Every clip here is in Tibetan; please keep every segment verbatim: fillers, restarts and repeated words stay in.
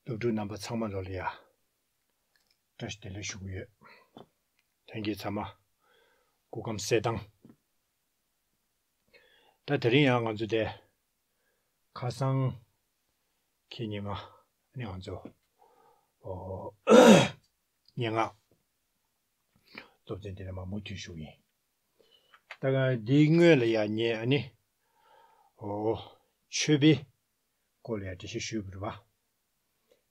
སློབ་ཕྲུག་རྣམ་པ་ཚང་མ་ལོ་ལ་ཡ། བཀྲ་ཤིས་བདེ་ལེགས་ཞུ་གི་ཡོད། ལྷན་རྒྱས་ཚང་མ་སྐུ་ཁམས་གསལ་ཐང་། ད་དེ་རིང་ཡང་ང་ཚོ་དེ་ཁ་སང་ཁེ་ཉེ་ང་ནི་ང་ཚོ་ཨོ་སྙན་ངག་སློབ་ཚན་དེ་ལ་མ་མུ་མཐུད་ཞུ་གི་ཡིན། ད་ག་འདིའི་སྔོན་ལ་ཡང་ངས་ཨ་ནི་ཨོ་མཆོད་པའི་སྐོར་ལ་ཡང་འགྲེལ་བཤད་ཞུས་པ་རེད་པ།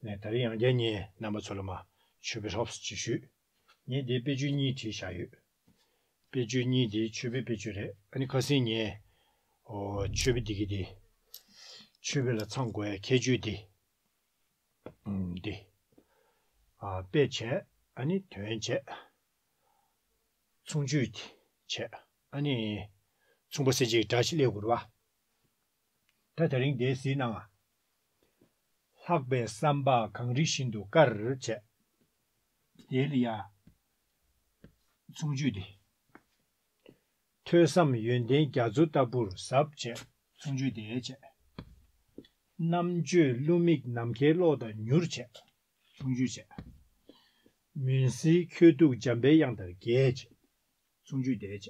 ནས་ད་རེས་ཡང་བསྐྱར་ངས་རྣམ་པ་ཚོ་ལ་མ་མཆོད་པའི་རོབ་ཙམ་ཅིག་ཞུས། ངས་འདིའི་དཔེ་བརྗོད་གཉིས་བྲིས་བཞག་ཡོད། དཔེ་བརྗོད་གཉིས་དེ་མཆོད་པའི་དཔེ་བརྗོད་རེད། ཨ་ནི་ཁ་སང་ངས་ཨོ་མཆོད་པའི་འདི་གི་དེ་མཆོད་པའི་ལ་ཚང་དགོས་ཡ་ཁྱད་ཆོས་དེ་ཨམ་འདི་ཨ་དཔེ་བྱས། ཨ་ནི་དོན་བྱས། མཚུངས་ཆོས་དེ་བྱས། ཨ་ནི་མཚུངས་པ་གསལ་བྱེད་ཀྱི་སྒྲ་ཅིག་སླེབས་དགོས་རེད་པ། ད་དེ་རིང་དེ་གཟིགས་གནང་ང་། ལྷག་པའི་བསམ་པ་གངས་རི་བཞིན་དུ་དཀར་བྱས། དེ་ལ་ཡ། མཚུངས་ཆོས་དེ། ཐོས་བསམ་ཡོན་ཏན་རྒྱ་མཚོ་ལྟ་བུར་ཟབ་བྱས། མཚུངས་ཆོས་དེ་བྱས། རྣམ་དཔྱོད་བསླུ་མེད་ནམ་མཁའི་གློག་དང་མྱུར་བྱས། མཚུངས་ཆོས་བྱས། མུན་སེལ་ཁྱོད་ཐུགས་འཇམ་པའི་དབྱངས་ལྟར་རྒྱས་བྱས། མཚུངས་ཆོས་དེ་བྱས།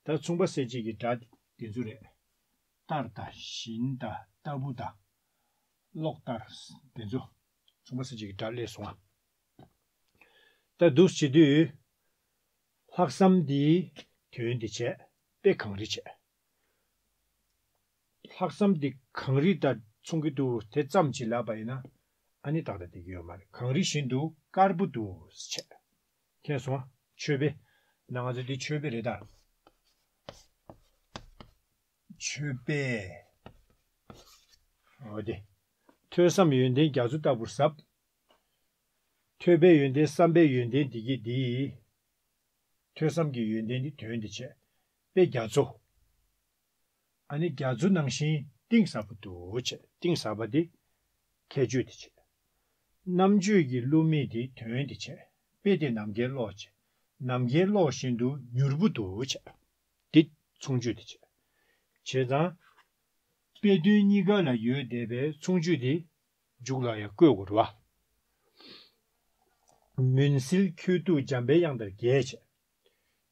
ད་མཚུངས་པ་གསལ་བྱེད་ཀྱི་སྒྲ་དེ་ཚོ་རེད། ལྟར་དང་བཞིན་དང་ལྟ་བུ་དང་། གློག་ལྟར་དེ་ཚོ་མཚུངས་པ་གསལ་བྱེད་ཀྱི་སྒྲ་སླེབས་སོང་ང་། ད་འདུག་བྱེད་དུས། ལྷག་བསམ་འདིའི་དོན་འདི་བྱས། དཔེ་གངས་རི་བྱས། ལྷག་བསམ་འདི་གངས་རི་དང་མཚུངས་ཀྱི་འདུག་དེ་ཙམ་གྱིས་ལབ་པ་ཡིན་ན། ཨ་ནི་ཏག་ཏག་བསྡད་ཀྱི་ཡོད་མ་རེད། གངས་རི་བཞིན་དུ་དཀར་པོ་འདུག་བྱས། མཁྱེན་སོང་ང་། མཆོད་པའི། ན་ང་ཚོ་འདི་མཆོད་པའི་རེད་ད། མཆོད་པའི། འོ་དེ། ཐོས་བསམ་ཡོན་ཏན་རྒྱ་མཚོ་ལྟ་བུར་ཟབ། ཐོས་པའི་ཡོན་ཏན་བསམ་པའི་ཡོན་ཏན་འདི་གི་འདི། ཐོས་བསམ་གྱི་ཡོན་ཏན་འདི་དོན་འདི་བྱས། དཔེ་རྒྱ་མཚོ། ཨ་ནི་རྒྱ་མཚོ་ནང་བཞིན་གཏིང་ཟབ་པོ་འདུག་བྱས། གཏིང་ཟབ་པ་འདི་ཁྱད་ཆོས་འདི་བྱས། རྣམ་དཔྱོད་ཀྱི་བསླུ་མེད་འདི་དོན་འདི་བྱས། དཔེ་དེ་ནམ་མཁའི་གློག་བྱས། ནམ་མཁའི་གློག་བཞིན་དུ་མྱུར་པོ་འདུག་བྱས། འདི་མཚུངས་ཆོས་འདི་བྱས། བྱས་ཙང་། དཔེ་དོན་གཉིས་ཀ་ལ་ཡོད་བསྡད་པའི་མཚུངས་ཆོས་འདི་མཇུག་ལ་ཡང་བཀོད་དགོས་རེད་པ། མུན་སེལ་ཁྱོད་ཐུགས་འཇམ་པའི་དབྱངས་ལྟར་རྒྱས་བྱས།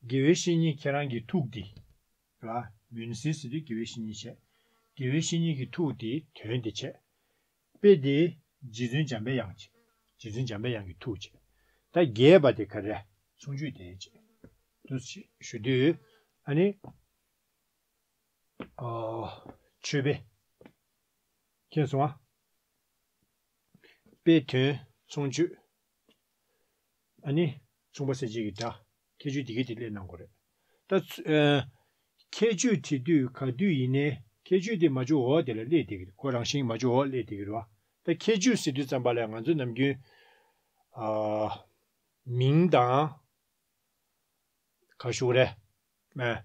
དགེ་བའི་བཤེས་གཉེན་ཁྱེད་རང་གི་ཐུགས་འདི། རེད་པ། མུན་སེལ་ཟེར་དུས་དགེ་བའི་བཤེས་གཉེན་བྱས། དགེ་བའི་བཤེས་གཉེན་གྱི་ཐུགས་འདི་དོན་འདི་བྱས། དཔེ་འདི་རྗེ་བཙུན་འཇམ་པའི་དབྱངས་བྱས། རྗེ་བཙུན་འཇམ་པའི་དབྱངས་ཀྱི་ཐུགས་བྱས། ད་རྒྱས་པ་དེ་ག་རེ། མཚུངས་ཆོས་དེ་བྱས། འདུག་ཞུ་དུས། ཨ་ནི། ཨོ། མཆོད་པའི། མཁྱེན་སོང་ང་། དཔེ་དོན་མཚུངས་ཆོས། ཨ་ནི། མཚུངས་པ་གསལ་བྱེད་ཀྱི་སྒྲ། ཁྱད་ཆོས་དེ་གའི་དེ་སླེབས་གནང་དགོས་རེད། ད་ཚུ་ཨ། ཁྱད་ཆོས་བྲིས་དུས་ག་དུས་ཡིན་ནའི་ཁྱད་ཆོས་དེ་མ་འཇུག་འོག་དེ་ལ་སླེབས་བསྡད་ཀྱི་རེད། ཁོ་རང་བཞིན་མ་འཇུག་འོག་སླེབས་བསྡད་ཀྱི་རེད་པ། ད་ཁྱད་ཆོས་ཟེར་དུས་ཙམ་པ་ལ་ང་ཚོ་ནམ་རྒྱུན། ཨ། མིང་དང་། ག་ཞུ་རེད། ཨ།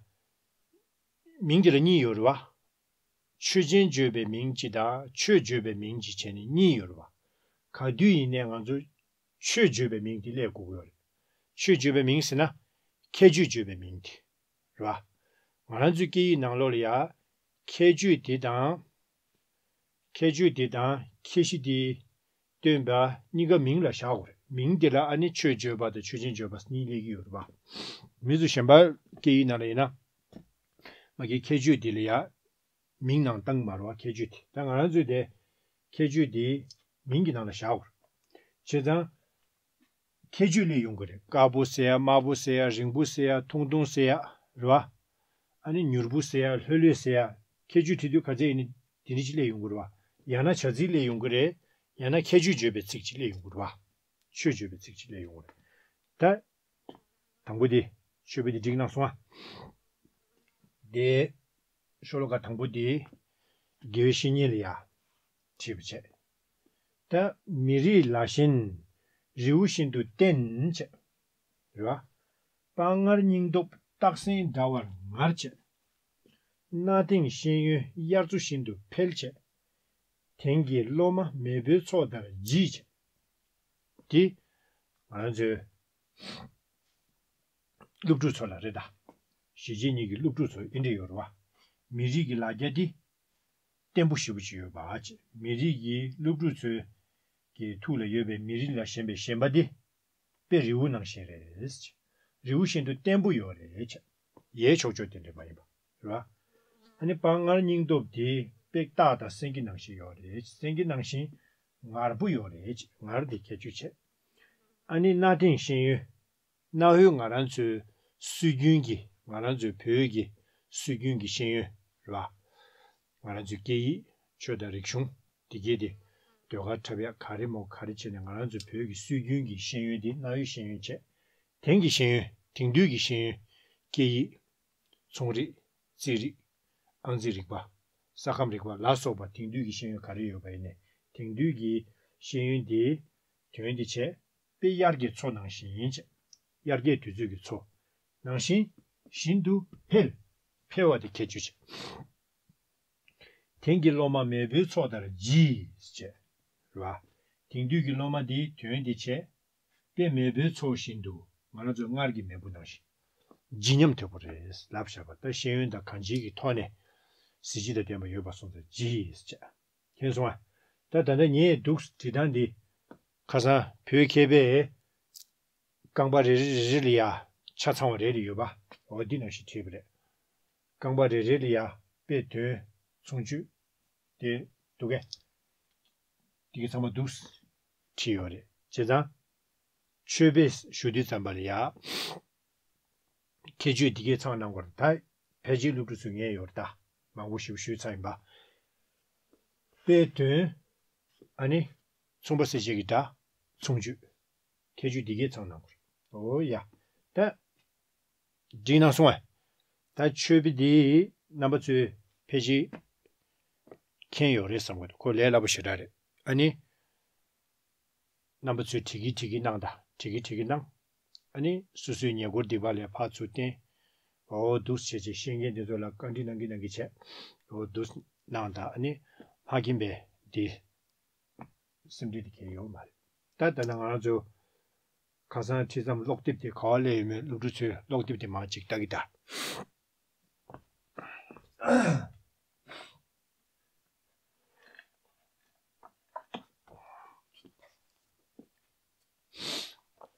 མིང་དེ་ལ་གཉིས་ཡོད་རེད་པ། ཆོས་ཅན་བརྗོད་པའི་མིང་གཅིག་དང་ཆོས་བརྗོད་པའི་མིང་གཅིག་བྱས་ནས་གཉིས་ཡོད་རེད་པ། ག་དུས་ཡིན་ནའི་ང་ཚོ་ཆོས་བརྗོད་པའི་མིང་དེ་སླེབས་དགོས་ཀྱི་ཡོད་རེད། ཆོས་བརྗོད་པའི་མིང་ཟེར་ན་ཁྱད་ཆོས་བརྗོད་པའི་མིང་དེ་རེད་པ། ང་རང་ཚོའི་སྐད་ཡིག་ནང་ལོགས་ལ་ཡ། ཁྱད་ཆོས་དེ་དང་། ཁྱད་ཆོས་དེ་དང་ཁྱད་གཞི་དེ་སྟོན་པ་གཉིས་ཀ་མིང་ལ་བཞག་དགོས་རེད། མིང་དེ་ལ་ཨ་ནི་ཆོས་བརྗོད་པ་དང་ཆོས་ཅན་བརྗོད་པ་གཉིས་སླེབས་ཀྱི་ཡོད་རེད་པ། མི་ཚོ་གཞན་པ་སྐད་ཡིག་ནང་ལ་ཡིན་ན། མ་གི་ཁྱད་ཆོས་དེ་ལ་ཡ། མིང་ནང་བཏང་མ་རེད་པ། ཁྱད་ཆོས་དེ། ད་ང་རང་ཚོའི་དེ། ཁྱད་ཆོས་དེ་མིང་གི་ནང་ལ་བཞག་དགོས་རེད། བྱས་ཙང་། ཁྱད་ཆོས་སླེབས་ཡོང་གི་རེད། དཀར་པོ་ཟེར་ཡ། དམར་པོ་ཟེར་ཡ། རིང་པོ་ཟེར་ཡ། ཐུང་ཐུང་ཟེར་ཡ། རེད་པ། ཨ་ནི་མྱུར་པོ་ཟེར་ཡ། ལྷོད་ལྷོད་ཟེར་ཡ། ཁྱད་ཆོས་བྲིས་དུས་ག་ཚད་ཡིན་ནའི་དེ་འདྲ་ཅིག་སླེབས་ཡོང་གི་རེད་པ། ཡང་ན་བྱ་ཚིག་སླེབས་ཡོང་གི་རེད། ཡང་ན་ཁྱད་ཆོས་བརྗོད་པའི་ཚིག་ཅིག་སླེབས་ཡོང་གི་རེད་པ། ཆོས་བརྗོད་པའི་ཚིག་ཅིག་སླེབས་ཡོང་གི་རེད། ད། དང་པོ་དེ། མཆོད་པའི་དེ་འགྲིག་གནང་སོང་ང་། དེ། ཤོ་ལོ་ཀ་དང་པོ་དེ། དགེ་བའི་བཤེས་གཉེན་ལ་ཡ། བྲིས་པ་བྱས། ད་མི་རིགས་ལ་ཞེན། རི་བོ་བཞིན་དུ་བརྟན་བྱས། རེད་པ། དཔའ་ངར་སྙིང་སྟོབས་སྟག་སེང་འདྲ་བར་ངར་བྱས། གནའ་དེང་ཤེས་ཡོན་དབྱར་མཚོ་བཞིན་དུ་འཕེལ་བྱས། དེང་གི་སློབ་མ་མེས་པོའི་མཚོ་ལྟར་ལྗིད་བྱས། འདི། ང་རང་ཚོའི། སློབ་ཕྲུག་ཚོ་ལ་རེད་ད། གཞིས་བྱེས་གཉིས་ཀྱི་སློབ་ཕྲུག་ཚོ་འདི་འདྲ་ཡོད་རེད་པ། མི་རིགས་ཀྱི་ལ་རྒྱ་འདི། བརྟན་པོ་ཞེ་པོ་ཅིག་ཡོད་པ། མི་རིགས་ཀྱི་སློབ་ཕྲུག་ཚོའི་གི་ཐུགས་ལ་ཡོད་པའི་མི་རིགས་ལ་ཞེན་པའི་ཞེན་པ་དེ་དཔེ་རི་བོ་ནང་བཞིན་རེད། རི་བོ་བཞིན་དུ་བརྟན་པོ་ཡོད་རེད། ཡལ་ཆོག་ཆོག་དེ་འདྲ་མ་ཡིན་པ་རེད་བ། ཨ་ནི་དཔའ་ངར་སྙིང་སྟོབས་དེ་དཔེ་སྟག་དང་སེང་གེ་ནང་བཞིན་ཡོད་རེད། སེང་གེ་ནང་བཞིན་ངར་པོ་ཡོད་རེད། ངར་དེ་ཁྱད་ཆོས་བྱས། ཨ་ནི་གནའ་དེང་ཤེས་ཡོན། གནའ་བོའི་ང་རང་ཚོའི་སྲོལ་རྒྱུན་གྱི་ང་རང་ཚོའི་བོད་ཀྱི་སྲོལ་རྒྱུན་གྱི་ཤེས་ཡོན་རེད་བ། ང་རང་ཚོའི་སྐད་ཡིག་ཆོས་དང་རིག་གཞུང་དེ་གས་དེ་ཟློས་གར་འཁྲབ་ཡག་ག་རེ་མོ་ག་རེ་བྱས་ནས་ང་རང་ཚོའི་བོད་ཀྱི་སྲོལ་རྒྱུན་གྱི་ཤེས་ཡོན་དེ་གནའ་བོའི་ཤེས་ཡོན་བྱས། དེང་གི་ཤེས་ཡོན་དེང་དུས་ཀྱི་ཤེས་ཡོན་སྐད་ཡིག་ཚོང་རིག་རྩིས་རིག་ཨང་རྩིས་རིག་པ། ས་ཁམས་རིག་པ་ལ་སོགས་པ་དེང་དུས་ཀྱི་ཤེས་ཡོན་ག་རེ་ཡོད་པ་ཡིན་ནའི་དེང་དུས་ཀྱི་ཤེས་ཡོན་དེའི་དོན་དེ་བྱས། དཔེ་དབྱར་གྱི་མཚོ་ནང་བཞིན་བྱས། དབྱར་ཁའི་དུས་ཚོད་ཀྱི་མཚོ་ནང་བཞིན་བཞིན་དུ་འཕེལ། འཕེལ་བ་དེ་ཁྱད་ཆོས་ཆེ། དེང་གི་སློབ་མ་མེས་པོའི་མཚོ་ལྟར་ལྗིད་བྱས། རེད་བ། དེང་དུས་ཀྱི་སློབ་མ་དེའི་དོན་དེ་བྱས། དཔེ་མེས་པོའི་མཚོ་བཞིན་དུ་ང་རང་ཚོའི་སྔར་གྱི་མེས་པོ་ནང་བཞིན་ལྗིད་མཉམ་དོད་པོ་རེད་ལབ་བཞག་པ། ད་ཤེས་ཡོན་དང་གང་ཅིའི་གི་ཐོག་ནས་གཟི་བརྗིད་དང་ལྡན་པ་ཡོད་པ་སོང་ཙང་ལྗིད་བྱས། མཁྱེན་སོང་ཨ། ད་ད་ལྟ་ངས་འདུག་བྲིས་སྟངས་འདི་ཁ་སང་བོད་མཁས་པས་རྐང་པ་རེ་རེ་རེ་རེ་ལ་ཡ་ཆ་ཚང་བ་རེ་རེ་ཡོད་པ། འོ་འདི་ནང་བཞིན་བྲིས་པ་རེད། རྐང་པ་རེ་རེ་ལ་ཡ་དཔེ་དོན་མཚུངས་ཆོས་དེ་འདུག་གས། དེ་གི་ཚང་མ་འདུག་བྲིས་ཡོད་རེད། བྱས་ཙང་ཆོས་དཔེ་ཞུ་དུས་ཙམ་པ་ལ་ཡ་ཁྱད་ཆོས་དེ་གའི་ཚང་གནང་དགོས་རེད། ད་ཕལ་ཆེར་སློབ་ཕྲུག་ཚོས་ཉན་ཡོད་རེད། ད་མང་པོ་ཞིག་ཞུས་ཚར་ཡིན་པ། དཔེ་དོན་ཨ་ནི་མཚུངས་པ་གསལ་བྱེད་ཀྱི་སྒྲ་མཚུངས་ཆོས། ཁྱད་ཆོས་འདི་གའི་ཚང་ནང་དགོས། འོ་ཡ། ད་འགྲིག་གནང་སོང་ཨ། ད་ཆོས་དཔེ་འདི་རྣམ་པ་ཚོས་ཕལ་ཆེར་མཁྱེན་ཡོད་རེད་བསམ་གི་འདུག་ཁོ་ལས་སླ་པོ་ཞེ་དྲག་རེད། ཨ་ནི་རྣམ་པ་ཚོས་བྲིས་ཀྱི་བྲིས་ཀྱི་གནང་དང་བྲིས་ཀྱི་བྲིས་ཀྱི་གནང་། ཨ་ནི་སོ་སོའི་ཉེ་འཁོར་སྡིག་པ་ལས་ཕར་ཚུར་བསྟན། འོ་འདུག་བྱས་བྱས་ཤེས་མཁན་འདི་ཚོ་ལ་བཀའ་འདྲི་གནང་གི་གནང་གི་བྱས། འོ་འདུག་གནང་དང་ཨ་ནི་ཕ་གིན་པས་འདི། སེམས་ཁྲལ་དེ་གལ་ཡོད་མ་རེད། ད་ད་ལྟ་ང་རང་ཚོ་ཁ་སང་ཁྲིད་མཚམས་ཀློག་དེབ་དེ་ག་བ་སླེབས་ཡོད་མེད་སློབ་ཕྲུག་ཚོས་ཀློག་དེབ་དེ་མར་ཅིག་ལྟ་གི་ད།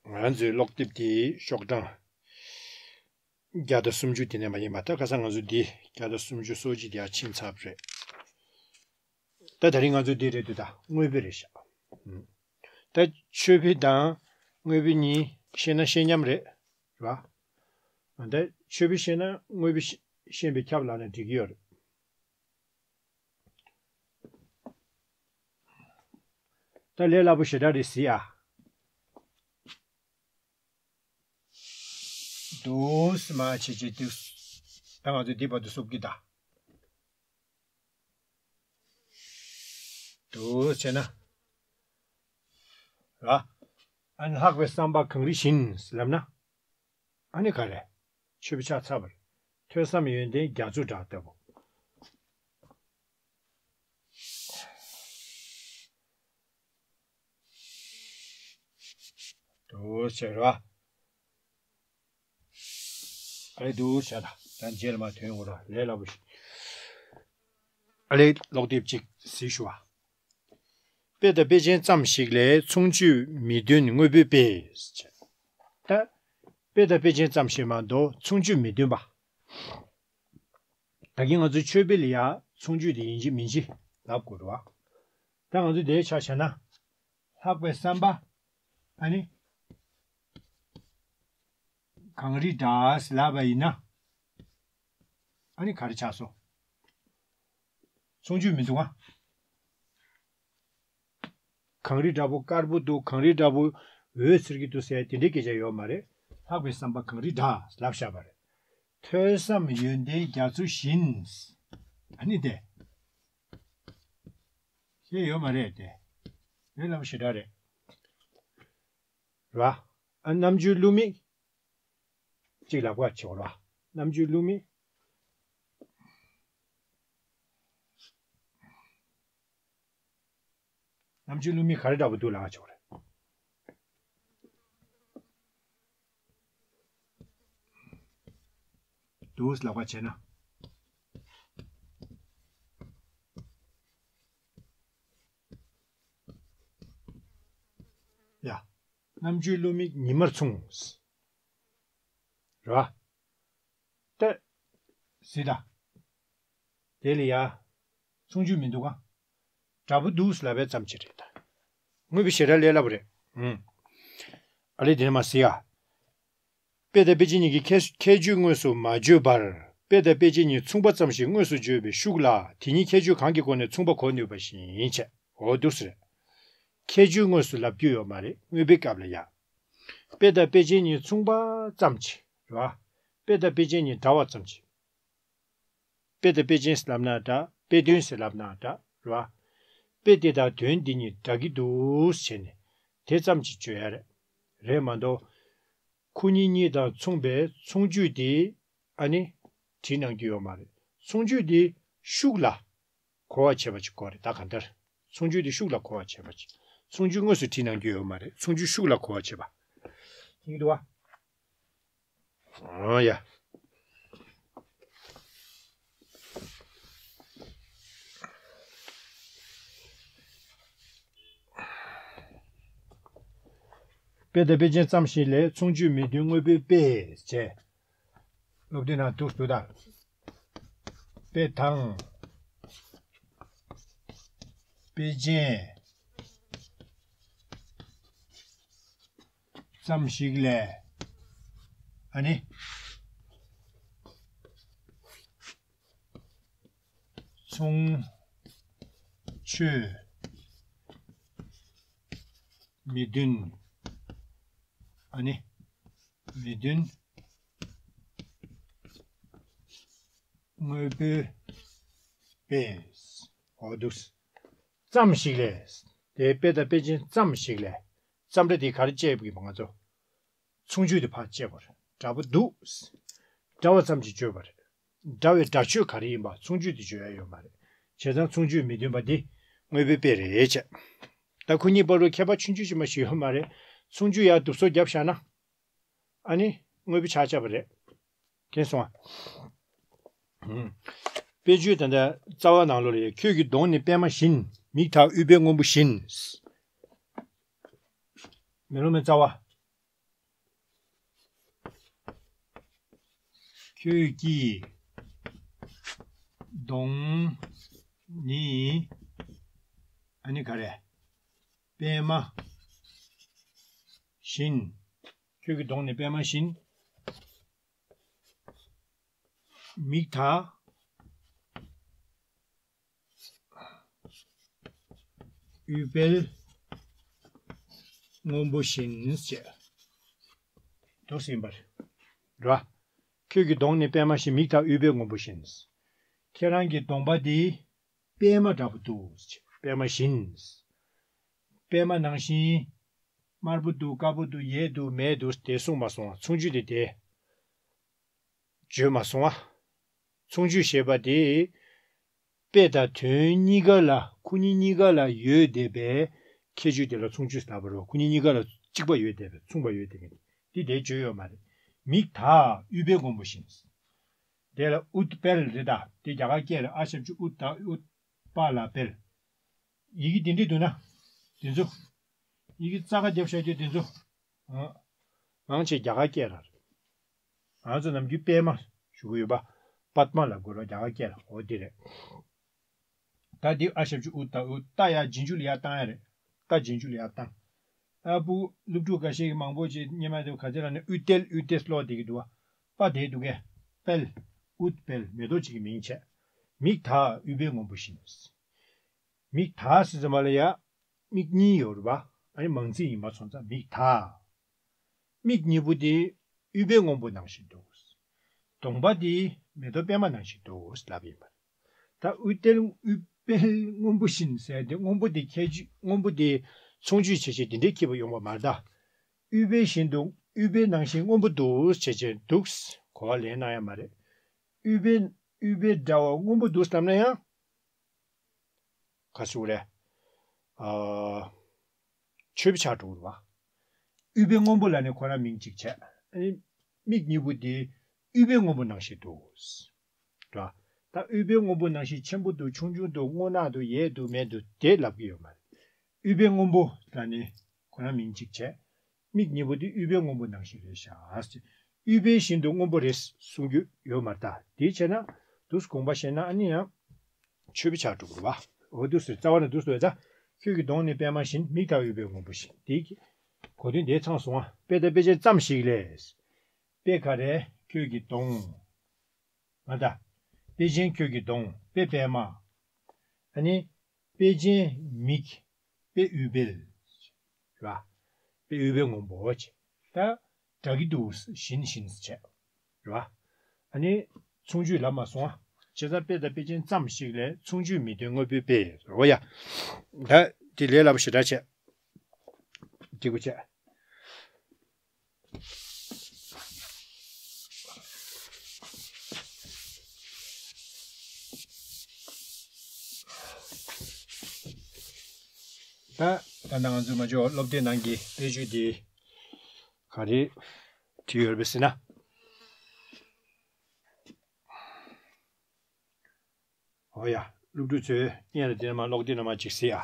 ང་རང་ཚོའི་ཀློག་དེབ་དེའི་ཤོག་གྲངས་བརྒྱ་དང་སུམ་ཅུ་དེ་ནས་མ་ཡིན་པ། ད་ཁ་སང་ང་ཚོ་འདི་བརྒྱ་དང་སུམ་ཅུ་སོ་གཅིག་དེ་ཡར་ཕྱིན་ཚར་བ་རེད། ད་ད་རིང་ང་ཚོ་འདི་རེད་འདུག་ད་དངོས་དཔེ་རེད་ཤག་ད་ཆོས་དཔེ་དང་དངོས་དཔེ་གཉིས་ཤེས་ན་ཤེས་མཉམ་རེད། རེད་བ། ད་ཆོས་དཔེ་ཤེས་ན་དངོས་དཔེ་ཤེས་པའི་ཁྱབ་ལ་ནི་འགྲིག་གི་ཡོད་རེད། ད་ལས་སླ་པོ་ཞེ་དྲག་རེད་ཟེར་ཡ། འདུག་མ་བྱེད་ཅེས་འདུག་ད་ང་ཚོས་འདི་བར་དུ་བསུབ་ཀྱི་ད། འདུག་བྱས་ན། ར། ཨ་ནི་ལྷག་པའི་བསམ་པ་གངས་རི་བཞིན་ལབ་ན། ཨ་ནི་ག་རེ། ཆོས་པ་ཆགས་ཚར་བ་རེད། ཐོས་བསམ་ཡོན་ཏན་རྒྱ་མཚོ་འདྲ་ལྟ་བུ། འདུག་བྱས་ར། ཨ་ལེ་འདུག་བྱས་ད། ད་རྗེས་ལ་མ་ཐོན་འོ་ར་ལས་སླ་པོ་ཞིག་ཨ་ལེ་ཀློག་དེབ་ཅིག་གཟིགས་ཞུ་བ། དཔེ་དང་དཔེ་ཅན་ཙམ་ཞིག་ལས་མཚུངས་ཆོས་མི་འདོན་དངོས་པོའི་དཔེ། ད་དཔེ་དང་དཔེ་ཅན་ཙམ་ཞིག་མ་གཏོགས་མཚུངས་ཆོས་མི་འདོན་པ། ད་གིན་ང་ཚོའི་ཆོས་དཔེ་ལ་ཡ་མཚུངས་ཆོས་དེ་ཡིན་གཅིག་མིན་གཅིག་ལབ་དགོས་རེད་བ། ད་ང་ཚོས་དེའི་ཆ་བཞག་ན། ལྷག་པའི་བསམ་པ། ཨ་ནི། གངས་རི་འདྲ་ལབ་པ་ཡིན་ན། ཨ་ནི་ག་རེ་ཆགས་སོང་། མཚུངས་ཆོས་མི་འདུག་ཨ། གངས་རི་འདྲ་པོ་དཀར་པོ་འདུག་གངས་རི་འདྲ་པོ་འོད་འཚེར་གྱི་འདུག་ཟེར་དེ་འདྲའི་སྐད་ཆ་ཡོད་མ་རེད། ལྷག་པའི་བསམ་པ་གངས་རི་འདྲ་ལབ་བཞག་པ་རེད། ཐོས་བསམ་ཡོན་ཏན་རྒྱ་མཚོ་བཞིན། ཨ་ནི་དེ། ཤེས་ཡོད་མ་རེད་དེ། ལས་སླ་པོ་ཞེ་དྲག་རེད། ར། ཨ་རྣམ་འགྱུར་བསླུ་མེད། གཅིག་ལབ་ཀ་ཆོག་ར། རྣམ་འགྱུར་བསླུ་མེད། རྣམ་འགྱུར་བསླུ་མེད་ག་རེ་འདྲ་པོ་འདུག་ལབ་ཀ་ཆོག་རེད། འདུག་ལབ་ཀ་བྱས་ན། ཡ། རྣམ་དཔྱོད་བློ་མིག་ཉི་མར་མཚུངས། རེད་བ། ཏེ། ཟི་ད། དེ་ལ་ཡ། མཚུངས་ཆོས་མི་འདུག་ག་འདྲ་པོ་འདུག་ལབ་པའི་ཙམ་ཅིག་རེད་ད། དངོས་པོའི་བྱེ་བྲག་ལས་སླ་པོ་རེད། ཨུམ། ཨ་ལས་དེ་ནས་མ་ཟི་ཡ། དཔེ་དང་དཔེ་ཅན་གཉིས་ཀྱི་ཁྱད་ཁྱད་ཆོས་དངོས་སུ་མ་བརྗོད་པར། དཔེ་དང་དཔེ་ཅན་གཉིས་མཚུངས་པ་ཙམ་ཞིག་དངོས་སུ་བརྗོད་པའི་ཤུགས་ལ། དེ་གཉིས་ཁྱད་ཆོས་གང་གི་སྒོ་ནས་མཚུངས་པ་གོ་ནུས་པ་བཞིན་བྱས། འོ་འདུག་ཟེར། ཁྱད་ཆོས་དངོས་སུ་ལབ་རྒྱུ་ཡོད་མ་རེད། དངོས་པོའི་སྐབས་ལ་ཡ། དཔེ་དང་དཔེ་ཅན་གཉིས་མཚུངས་པ་ཙམ་གྱིས་རེད་བ། དཔེ་དང་དཔེ་ཅན་གཉིས་འདྲ་བ་ཙམ་གྱིས། དཔེ་དང་དཔེ་ཅན་ཟེར་ལབ་ན་འདྲ། དཔེ་དོན་ཟེར་ལབ་ན་འདྲ་རེད་བ། དཔེ་དེ་དང་དོན་འདི་གཉིས་འདྲ་གི་འདུག་བྱས་ནས་དེ་ཙམ་གྱིས་བརྗོད་ཡ་རེད། རེད་མ་གཏོགས། ཁོ་གཉིས་གཉིས་དང་མཚུངས་པའི་མཚུངས་ཆོས་དེ། ཨ་ནི། བྲིས་གནང་རྒྱུ་ཡོད་མ་རེད། མཚུངས་ཆོས་དེ་ཤུགས་ལ་གོ་བ་བྱེད་པ་ཅིག་དགོས་རེད། ད་གང་ལྟར། མཚུངས་ཆོས་དེ་ཤུགས་ལ་གོ་བ་བྱེད་པ་ཅིག་མཚུངས་ཆོས་དངོས་སུ་བྲིས་གནང་རྒྱུ་ཡོད་མ་རེད། མཚུངས་ཆོས་ཤུགས་ལ་གོ་བ་བྱེད་པ། ཡིན་འདུག་བ། ཨོ་ཡ། དཔེ་དང་དཔེ་ཅན་ཙམ་ཞིག་ལས་མཚུངས་ཆོས་མི་འདོན་དངོས་པོའི་དཔེ་བྱས། སློབ་དེབ་ནང་འདུག་འདུག་ད། དཔེ་དང་། དཔེ་ཅན། ཙམ་ཞིག་ལས། ཨ་ནི། མཚུངས་ཆོས་མི་འདོན། ཨ་ནི། མི་འདོན། དངོས་པོའི་དཔེ། འོ་འདུག་ཙམ་ཞིག་ལས། དེ་དཔེ་དང་དཔེ་ཅན་ཙམ་ཞིག་ལས། ཙམ་རེ་དེ་ག་རེ་བྱས་པ་ཡིན་པ་ང་ཚོ། མཚུངས་ཆོས་དེ་ཕར་བཅད་པར་འདྲ་པོ་འདུག་འདྲ་བ་ཙམ་གྱིས་བརྗོད་པ་རེད། འདྲ་བའི་སྒྲ་ཆོས་ག་རེ་ཡིན་པ་མཚུངས་ཆོས་དེ་བརྗོད་ཡ་ཡོད་མ་རེད། བྱས་ཙང་མཚུངས་ཆོས་མི་འདོན་པ་འདི་དངོས་པོའི་དཔེ་རེད་བྱས། ད་ཁོ་གཉིས་བར་དུ་ཁྱད་པར་ཆུང་ཆུང་ཞིག་མ་ཞིག་ཡོད་མ་རེད། མཚུངས་ཆོས་ཡར་བསྡུ་གསོག་བརྒྱབ་བཞག་ན། ཨ་ནི་དངོས་པོ་ཆགས་ཆགས་པ་རེད། མཁྱེན་སོང་ཨ། ཨུམ། དཔེ་བརྗོད་ད་ལྟ་རྩ་བ་ནང་ལོགས་ལ་ཡ། ཁྱོད་ཀྱི་གདོང་ནི་པད་མ་བཞིན། མིག་དག་ཨུཏྤལ་སྔོན་པོ་བཞིན། མེ་ལོང་མའི་རྩ་བ། ཁྱོད་ཀྱི་གདོང་ནི། ཨ་ནི་ག་རེ། པད་མ་བཞིན། ཁྱོད་ཀྱི་གདོང་ནི་པད་མ་བཞིན། མིག་དག་ཨུཏྤལ་སྔོན་པོ་བཞིན་བྱས། འདུག་ཟིན་པར། ར། ཁྱོད་ཀྱི་གདོང་ནི་པད་མ་བཞིན། མིག་དག་ཨུཏྤལ་སྔོན་པོ་བཞིན། ཁྱེད་རང་གི་གདོང་པ་འདི་པད་མ་འདྲ་པོ་འདུག་པད་མ་བཞིན། པད་མ་ནང་བཞིན། དམར་པོ་འདུག་དཀར་པོ་འདུག་ཡས་འདུག་མས་འདུག་དེ་གསུངས་མ་སོང་། མཚུངས་ཆོས་དེ་དེ། བརྗོད་མ་སོང་ཨ། མཚུངས་ཆོས་ཞེས་པ་དེ། དཔེ་དང་དོན་གཉིས་ཀ་ལ། ཁོ་གཉིས་གཉིས་ཀ་ལ་ཡོད་བསྡད་པའི་ཁྱད་ཆོས་དེ་ལ་མཚུངས་ཆོས་ལབ་པ་རེད། ཁོ་གཉིས་གཉིས་ཀ་ལ་གཅིག་པ་ཡོད་བསྡད་པའི། མཚུངས་པ་ཡོད་བསྡད་མཁན་དེ་དེ་བརྗོད་ཡོད་མ་རེད། མིག་དག་ཨུཏྤལ་སྔོན་པོ་བཞིན། དེ་ལ་ཨུཏྤལ་རེད་ད། དེ་རྒྱ་གར་སྐད་རེད། ཨ་ཞབས་ཀྱུ་ཨུ་ད་ཨུ་པ་ལ་པལ། ཡི་གེ་དེ་འདྲས་འདུག་ན། དེ་ཚོ། ཡི་གེ་རྩ་ཁ་རྒྱབ་བཞག་རྒྱུ་དེ་ཚོ། ཨ། མང་ཆེ་རྒྱ་གར་སྐད་ར་རེད། ང་ཚོ་ནམ་རྒྱུན་པད་མ་ཞུ་གི་ཡོད་པ། པད་མ་ལབ་དགོས་ར་རྒྱ་གར་སྐད་ལ། འོ་དེ་རེད། ད་འདི་ཨ་ཞབས་ཀྱུ་ཨུ་ད་ཨུ། ད་ཡ་རྗེས་འཇུག་ལ་ཡར་བཏང་ཡ་རེད། ད་རྗེས་འཇུག་ལ་ཡར་བཏང་། ཨ་ཕྲུག་སློབ་ཕྲུག་འགའ་ཤས་ཀྱིས་མང་པོ་ཅིག་སྔོན་མ་དེ་ག་ཚོད་ལབ་ན་ཨུཏྤལ་ཨུཏྤལ་ཀློག་བསྡད་ཀྱི་འདུག་བ། པ་དེ་འདུག་གས། པལ། ཨུཏྤལ། མེ་ཏོག་ཅིག་གི་མིང་བྱས། མིག་དག་ཨུཏྤལ་སྔོན་པོ་བཞིན། མིག་དག་ཟེར་ཙམ་པ་ལ་ཡ། མིག་གཉིས་ཡོད་རེད་པ། ཨ་ནི་མང་ཚིག་ཡིན་པ་སོང་ཙང་མིག་དག་མིག་གཉིས་པོ་དེ་ཨུཏྤལ་སྔོན་པོ་ནང་བཞིན་འདུག་གདོང་པ་དེ་མེ་ཏོག་པད་མ་ནང་བཞིན་འདུག་ལབ་ཡིན་པ། ད་ཨུཏྤལ་ཨུཏྤལ་སྔོན་པོ་བཞིན་ཟེར་དེ། སྔོན་པོ་དེ་ཁྱད་ཆོས། སྔོན་པོ་དེ་མཚུངས་ཆོས་བྱས་བྱས་དེ་འདྲའི་ཁྱད་པར་ཡོང་བ་མ་རེད་ད། ཨུཏྤལ་བཞིན་དུ། ཨུཏྤལ་ནང་བཞིན་སྔོན་པོ་འདུག་བྱས་བྱས་འདུག་གོ་བ་ལེན་གནང་ཡ་མ་རེད། ཨུཏྤལ་ཨུཏྤལ་འདྲ་བ་སྔོན་པོ་འདུག་ལབ་ན་ཡང་། ག་ཟེར་དགོས་རེད། ཨ། ཆོས་པ་ཆགས་འགྲོ་གི་རེད་བ། ཨུཏྤལ་སྔོན་པོ་ལབ་ནས་ཁོ་རང་མིང་གཅིག་བྱས། ཨ་ནི་མིག་གཉིས་པོ་དེ་ཨུཏྤལ་སྔོན་པོ་ནང་བཞིན་འདུག་རེད་བ། ད་ཨུཏྤལ་སྔོན་པོ་ནང་བཞིན་ཆེན་པོ་འདུག་ཆུང་ཆུང་འདུག་སྔོ་ནག་འདུག་ཡས་འདུག་མེད་འདུག་དེ་ལབ་ཀྱི་ཡོད་མ་རེད། ཨུཏྤལ་སྔོན་པོ་ལབ་ནས་ ཁོ་རང་མིང་གཅིག་བྱས། མིག་གཉིས་པོ་དེ་ཨུཏྤལ་སྔོན་པོ་ནང་བཞིན་རེད་ཤག། ཨུཏྤལ་བཞིན་དུ་སྔོན་པོ་རེད་གསུང་རྒྱུ་ཡོད་མ་རེད་ད། དེ་བྱས་ན་དུས་དགོངས་པ་བཞེས་ན་ཨ་ནི་ཡང་ཆོས་པའི་ཆ་འགྲོ་དགོས་པ། འོ་དུས་སུ་རྩ་བ་ནས་དུས་སུ་ཡོད་ད། ཁྱོད་ཀྱི་གདོང་ནི་པདྨ་བཞིན། མིག་དག་ཨུཏྤལ་སྔོན་པོ་བཞིན། དེ་གོ་དོན་དེ་ཚང་སོང་ང་། དཔེ་དང་དཔེ་ཅན་ཙམ་ཞིག་ལས། དཔེ་ག་རེ། ཁྱོད་ཀྱི་གདོང་། ང་ད། དཔེ་ཅན་ཁྱོད་ཀྱི་གདོང་། དཔེ་པདྨ། ཨ་ནི། དཔེ་ཅན་མིག། དཔེ་ཨུཏྤལ། ར། དཔེ་ཨུཏྤལ་སྔོན་པོ་བྱས། ད། འདྲ་གི་འདུག་བཞིན་བཞིན་བྱས། ར། ཨ་ནི། མཚུངས་ཆོས་ལབ་མ་སོང་ཨ། བྱས་ཙང་དཔེ་དང་དཔེ་ཅན་ཙམ་ཞིག་ལས་མཚུངས་ཆོས་མི་སྟོན་དངོས་པོའི་དཔེ། རོ་ཡ། ད། དེ་ལས་སླ་པོ་ཞེ་དྲག་བྱས། འགྲིག་པོ་བྱས། ད་ད་ལྟ་ང་ཚོས་མ་འཇོག་སློབ་དེབ་ནང་གི་དཔེ་བརྗོད་དེ་ག་རེ་བྲིས་ཡོད་རེད་པས་ཟེར་ན། འོ་ཡ། སློབ་ཕྲུག་ཚོས་སྙན་ལ་དེ་ནས་མ་ཀློག་དེ་ནས་མ་ཅིག་གཟིགས་ཨ།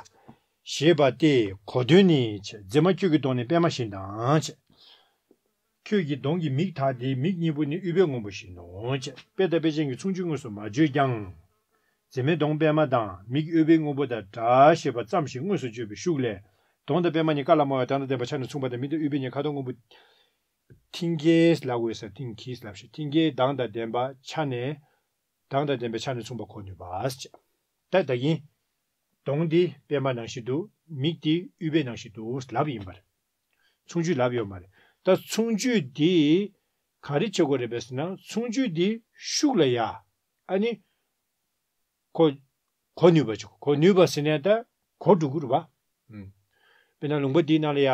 ཞེས་པ་སྟེ་གོ་དོན་ནི་བྱས། མཛེས་མ་ཁྱོད་ཀྱི་གདོང་ནི་པདྨ་བཞིན་དང་བྱས། ཁྱོད་ཀྱི་གདོང་གི་མིག་དག་དེ་མིག་གཉིས་པོ་ནི་ཨུཏྤལ་སྔོན་པོ་བཞིན་ནོ་བྱས། དཔེ་དང་དཔེ་ཅན་གྱི་མཚུངས་ཆོས་དངོས་སུ་མ་བརྗོད་ཀྱང་། མཛེས་མའི་གདོང་པདྨ་དང་མིག་ཨུཏྤལ་སྔོན་པོ་དང་འདྲ་ཞེས་པ་ཙམ་ཞིག་དངོས་སུ་བརྗོད་པའི་ཤུགས་ལས། གདོང་དང་པདྨ་གཉིས་ཀ་ལ་སྨྲ་བའི་གདངས་དང་ལྡན་པ་ཆ་ནས་མཚུངས་པ་དང་། མིག་དང་ཨུཏྤལ་གཉིས་ཁ་དོག་སྔོན་པོ། མཐིང་གེ་ལབ་དགོས་ས། མཐིང་གེ་ལབ་ཤག། མཐིང་གེའི་གདངས་དང་ལྡན་པ་ཆ་ནས། གདངས་དང་ལྡན་པའི་ཆ་ནས་མཚུངས་པ་གོ་ནུས་པ་ཞེས། ད་ད་གིན། གདོང་འདི་པདྨ་ནང་བཞིན་འདུག། མིག་འདི་ཨུཏྤལ་ནང་བཞིན་འདུག་ལབ་ཡིན་པ་རེད། མཚུངས་ཆོས་ལབ་ཡོད་མ་རེད། ད་མཚུངས་ཆོས་འདི་ག་རེ་བྱེད་དགོས་རེད་པས་ཟེར་ན། མཚུངས་ཆོས་འདི་ཤུགས་ལ་ཡ། ཨ་ནི། གོ། གོ་ནུས་པ་ཅིག། གོ་ནུས་པ་ཟེར་ནས་ད་གོ་འགྲོ་གི་རེད་པ། ཨུམ། དཔེར་ན་ལུང་པ་འདིའི་ནང་ལ་ཡ།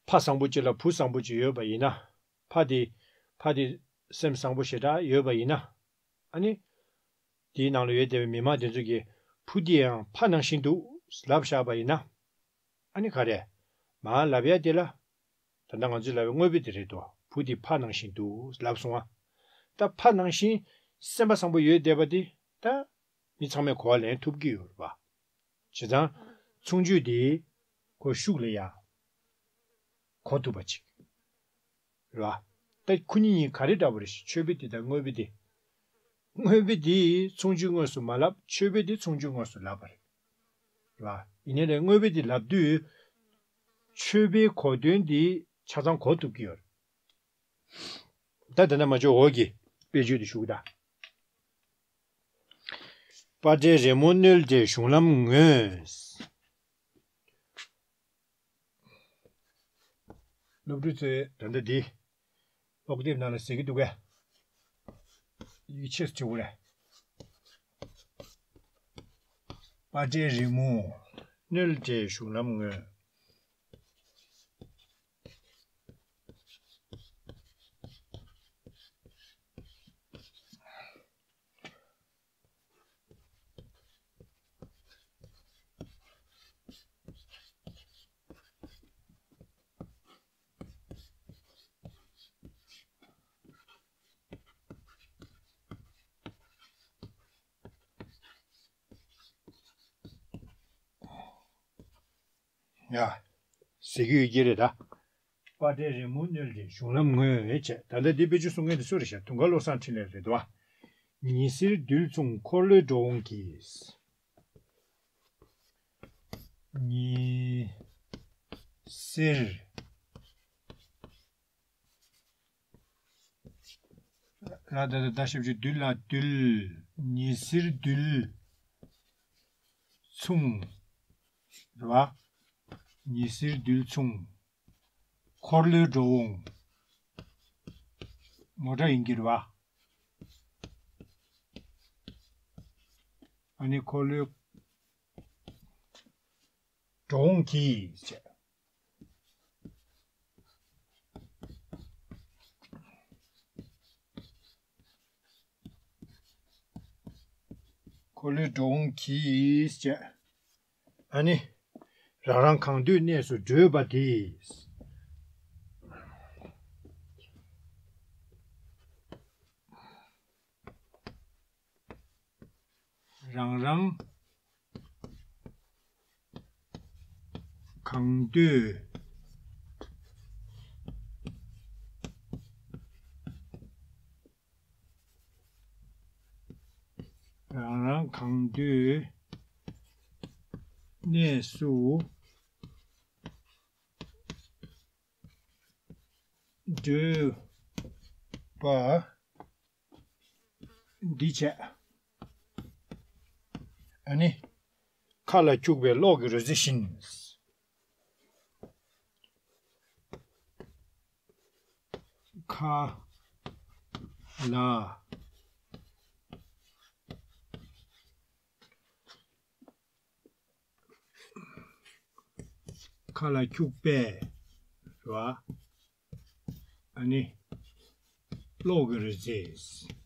ཕ་བཟང་པོ་གཅིག་ལ་བུ་བཟང་པོ་གཅིག་ཡོད་པ་ཡིན་ན། ཕ་དེ། ཕ་དེ་སེམས་བཟང་པོ་ཞེ་དྲག་ཡོད་པ་ཡིན་ན། ཨ་ནི། དེའི་ནང་ལ་ཡོད་བསྡད་པའི་མི་མང་དེ་ཚོ་གིས་བུ་དེ་ཡང་ཕ་ནང་བཞིན་འདུག་ལབ་བཞག་པ་ཡིན་ན། ཨ་ནི་ག་རེ། མར་ལབ་ཡ་དེ་ལ། ད་ལྟ་ང་ཚོས་ལབ་པའི་དངོས་པོ་དེ་རེད་དོ། བུ་དེ་ཕ་ནང་བཞིན་འདུག་ལབ་སོང་ང་། ད་ཕ་ནང་བཞིན་སེམས་པ་བཟང་པོ་ཡོད་བསྡད་པ་དེ་ད་མི་ཚང་མས་གོ་བ་ལེན་ཐུབ་ཀྱི་ཡོད་རེད་པ། བྱས་ཙང་མཚུངས་ཆོས་དེ་གོ་ཤུགས་ལ་ཡ་གོ་ཐུབ་པ་ཅིག་རེད་པ། ད་ཁོ་གཉིས་གཉིས་ག་རེ་འདྲ་པོ་རེད། མཆོད་པའི་དེ་དང་དངོས་པོའི་དེ། དངོས་པོའི་དེ་མཚུངས་ཆོས་དངོས་སུ་མ་ལབ། མཆོད་པའི་དེ་མཚུངས་ཆོས་དངོས་སུ་ལབ་པ་རེད། རེད་པ། ཡིན་ནའི་ལས་དངོས་པོའི་དེ་ལབ་དུས་མཆོད་པའི་གོ་དོན་དེ་ཆ་ཚང་གོ་ཐུབ་ཀྱི་ཡོད་རེད། ད་དེ་ན་མ་ཅོ་འོག་གི་དཔེ་བརྗོད་དེ་ཞུ་གི་ད། པ་ཏྲའི་རི་མོ་བསྣོལ་ཏེ་གཞུང་ལམ་ངོས། སློབ་ཕྲུག་ཚོས་ད་ལྟ་འདི་ཀློག་དེབ་ནང་ལ་གཟིགས་ཀྱི་འདུག་གས། ཡིག་ཆེས་བྱེད་དགོས་རེད། པ་ཏྲའི་རི་མོ་བསྣོལ་ཏེ་གཞུང་ལམ་ངོས། ཡ། ཟེར་གྱི་ཡོད་ཀྱི་རེད་ད། པ་ཏྲའི་རི་མོ་བསྣོལ་ཏེ་གཞུང་ལམ་ངོས་བྱས། ད་ལྟ་འདི་དཔེ་བརྗོད་གསུང་མཁན་དེ་སུ་རེད་ཤག། དུང་དཀར་བློ་བཟང་འཕྲིན་ལས་རེད་དོ། ཉི་ཟེར་རྡུལ་མཚུངས་འཁོར་ལོའི་འགྲོ་འོང་གིས། ཉི་ཟེར། ལ་ད་ད་ད་ཞབས་ཀྱུ་རྡུལ་ལ་རྡུལ། ཉི་ཟེར་རྡུལ་མཚུངས། རེད་པ། ཉི་ཟེར་རྡུལ་མཚུངས། འཁོར་ལོའི་འགྲོ་འོང་། མོ་ཊ་ཡིན་གྱི་རེད་པ། ཨ་ནི་འཁོར་ལོའི་འགྲོ་འོང་གིས་བྱས། འཁོར་ལོའི་འགྲོ་འོང་གིས་བྱས། ཨ་ནི། རང་རང་གང་འདོད་གནས་སུ་བགྲོད་པ་དེས། རང་རང་། གང་འདོད། རང་རང་གང་འདོད་གནས་སུ་བགྲོད་པ་འདི་བྱས། ཨ་ནི། མཁའ་ལ་འཁྱུག་པའི་གློག་གི་རོལ་རྩེད་བཞིན། མཁའ་ལ། མཁའ་ལ་འཁྱུག་པའི་རེད་བ། ཨ་ནི། གློག་གི་རོལ་རྩེད།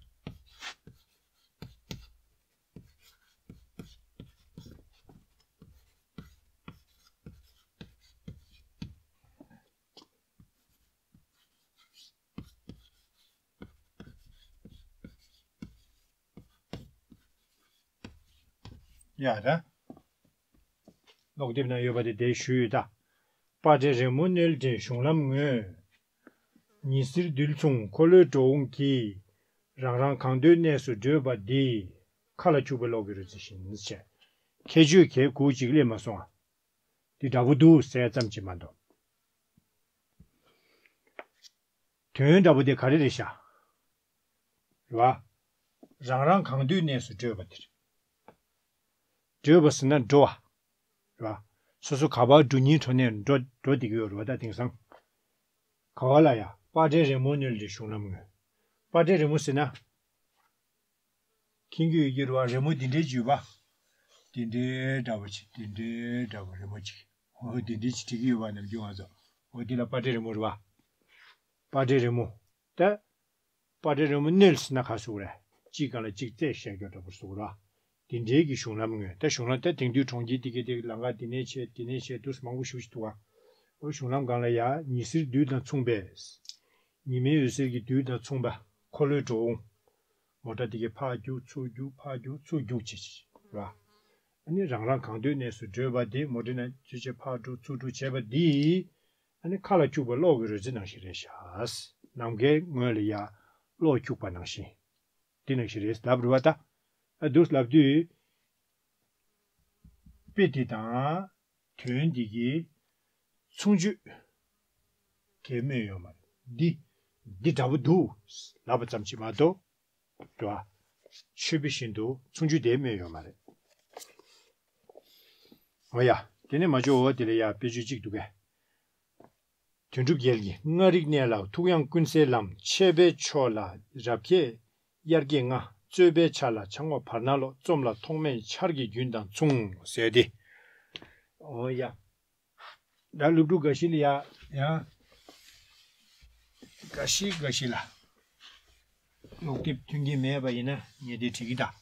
ཡ་ད། ཀློག་དེབ་ན་ཡོད་པ་དེ་དེ་ཞུས་ཡོད་ད། པ་ཏྲའི་རི་མོ་བསྣོལ་ཏེ་གཞུང་ལམ་ངོས། ཉི་ཟེར་རྡུལ་མཚུངས་འཁོར་ལོའི་འགྲོ་འོང་གིས། རང་རང་གང་འདོད་གནས་སུ་བགྲོད་པ་འདི། མཁའ་ལ་འཁྱུག་པའི་གློག་གི་རོལ་རྩེད་བཞིན་བྱས། ཁྱད་ཆོས་གལ་དགུ་ཅིག་སླེབས་མ་སོང་ང་། འདི་འདྲ་པོ་འདུག་ཟེར་ཙམ་གྱིས་མ་གཏོགས། དོན་འདྲ་པོ་དེ་ག་རེ་རེད་ཤག་རེད་བ། རང་རང་གང་འདོད་གནས་སུ་བགྲོད་པ་དེ་རེད། བགྲོད་པ་ཟེར་ན་འགྲོ་བ། རེད་བ། སོ་སོ་ག་པར་འགྲོ་སྙིང་འདོད་ནའི་འགྲོ་འགྲོ་བསྡད་ཀྱི་ཡོད་རེད་བ་ད་དེང་སང་། ག་པ་ལ་ཡ་པ་ཏྲའི་རི་མོ་བསྣོལ་ཏེ་གཞུང་ལམ་ངོས། པ་ཏྲའི་རི་མོ་ཟེར་ན། མཁྱེན་གྱི་ཡོད་ཀྱི་རེད་བ། རི་མོ་འདི་འདྲའི་བརྗོད་པ། འདི་འདྲའི་འདྲ་པོ་ཅིག་འདི་འདྲའི་འདྲ་པོ་རི་མོ་ཅིག་འོ་འདི་འདྲའི་ཅིག་བྲིས་ཀྱི་ཡོད་པ་ནམ་རྒྱུན་ང་ཚོ། འོ་འདི་ལ་པ་ཏྲའི་རི་མོ་རེད་བ། པ་ཏྲའི་རི་མོ། ད། པ་ཏྲའི་རི་མོ་བསྣོལ་ཟེར་ན་ག་ཟེར་རེད། གཅིག་སྒང་ལ་གཅིག་རྩེད་བཤད་རྒྱུ་འདྲ་པོ་ཟེར་རེད། དེ་འདྲའི་གི་གཞུང་ལམ་ངོས། ད་གཞུང་ལམ་ད་དེང་དུས་གྲོང་ཁྱེར་དེ་གའི་དེ་ལམ་ཁ་དེ་ནས་ཆད་དེ་ནས་ཆད་དུས་མང་པོ་ཞེ་པོ་ཅིག་འདུག་ག་འོ་གཞུང་ལམ་སྒང་ལ་ཡ་ཉི་ཟེར་རྡུལ་དང་མཚུངས་པས། ཉི་མའི་འོད་ཟེར་གྱི་རྡུལ་དང་མཚུངས་པ་འཁོར་ལོའི་འགྲོ་འོང་། མོ་ཊ་དེ་གའི་ཕར་རྒྱུག་ཚུར་རྒྱུག་ཕར་རྒྱུག་ཚུར་རྒྱུག་བྱེད་ཅིག་རེད་བ། ཨ་ནི་རང་རང་གང་འདོད་གནས་སུ་བགྲོད་པ་དེ་མོ་ཊ་ནང་ཚུར་ཆས་ཕར་འགྲོ་ཚུར་འགྲོ་བྱས་པ་འདི། ཨ་ནི་མཁའ་ལ་འཁྱུག་པའི་གློག་གི་རོལ་རྩེད་ནང་བཞིན་རེད་ཤག་ནམ་མཁའི་ངོས་ལ་ཡ་གློག་འཁྱུག་པ་ནང་བཞིན། འདི་ནང་བཞིན་རེད་ལབ་རེད་བ་ད། ཨ་འདུག་ལབ་དུས། དཔེ་འདི་དང་། དོན་འདི་གི་མཚུངས་ཆོས་གང་ཡང་སྨོས་ཡོད་མ་རེད། འདི་འདི་འདྲ་པོ་འདུག་ལབ་པ་ཙམ་གྱིས་མ་གཏོགས། རེད་བ། ཆོས་དཔེ་བཞིན་དུ་མཚུངས་ཆོས་དེ་སྨོས་ཡོད་མ་རེད། འོ་ཡ། དེ་ནས་མ་འཇོག་འོ་དེ་ལ་ཡ་དཔེ་བརྗོད་གཅིག་འདུག་གས། དོན་གྲུབ་རྒྱལ་གྱིས། མངའ་རིས་གནས་ལ་ཐུགས་དབྱངས་ཀུན་གསལ་ལམ། ཆད་པའི་ཕྱོགས་ལ་རབ་ཁྱེད་དབྱར་སྐྱེས་ལྔ། རྩོད་པའི་ཆ་ལ་བྱང་བ་བར་སྣང་གློ། རྩོམ་ལ་ཐོགས་མེད་ཆར་གྱི་རྒྱུན་དང་མཚུངས་ཟེར་ཏེ། འོ་ཡ། ད་སློབ་ཕྲུག་འགའ་ཞིག་ལ་ཡ་ཡང་། འགའ་ཞིག་འགའ་ཞིག་ལ། ཀློག་དེབ་མཐུན་རྐྱེན་མེད་པ་ཡིན་ན་ངས་དེ་བྲིས་ཀྱི་གདའ།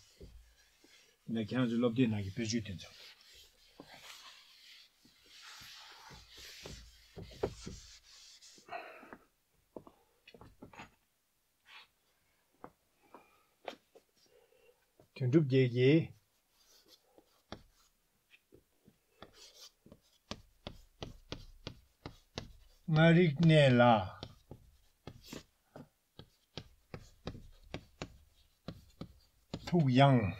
ད་ཁྱེད་རང་ཚོའི་སློབ་དེབ་ནང་གི་དཔེ་བརྗོད་དེ་ཚོ། དོན་གྲུབ་རྒྱལ་གྱིས། མངའ་རིས་གནས་ལ་ཐུགས་དབྱངས།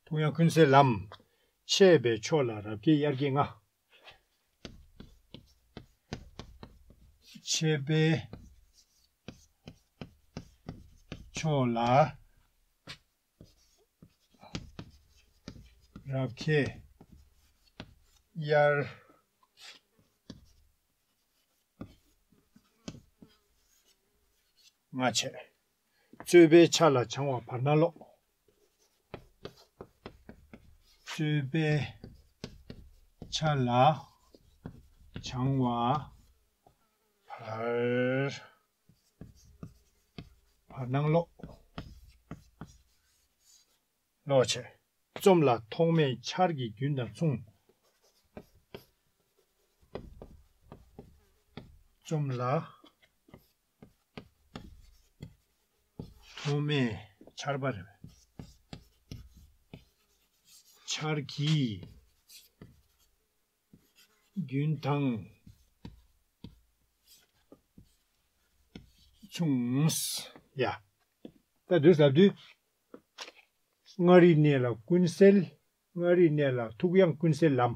ཐུགས་དབྱངས་ཀུན་གསལ་ལམ། ཆད་པའི་ཕྱོགས་ལ་རབ་ཁྱེད་དབྱར་སྐྱེས་ལྔ། ཆད་པའི་ཕྱོགས་ལ་རབ་ཁྱེད་དབྱར། ལྔ་བྱས། རྩོད་པའི་ཆ་ལ་བྱང་བ་བར་སྣང་གློ། རྩོད་པའི་ཆ་ལ་བྱང་བ་བར་བར་སྣང་གློ། ཀློ་བྱས། རྩོམ་ལ་ཐོགས་མེད་ཆར་གྱི་རྒྱུན་དང་མཚུངས། རྩོམ་ལ་ ཐོགས་མེད་ཆར་པ་རེད། ཆར་གྱི་རྒྱུན་དང་མཚུངས། ཡ། ད་དུས་ལབ་དུས། མངའ་རིས་གནས་ལ་ཀུན་གསལ། མངའ་རིས་གནས་ལ་ཐུགས་ཡངས་ཀུན་གསལ་ལམ།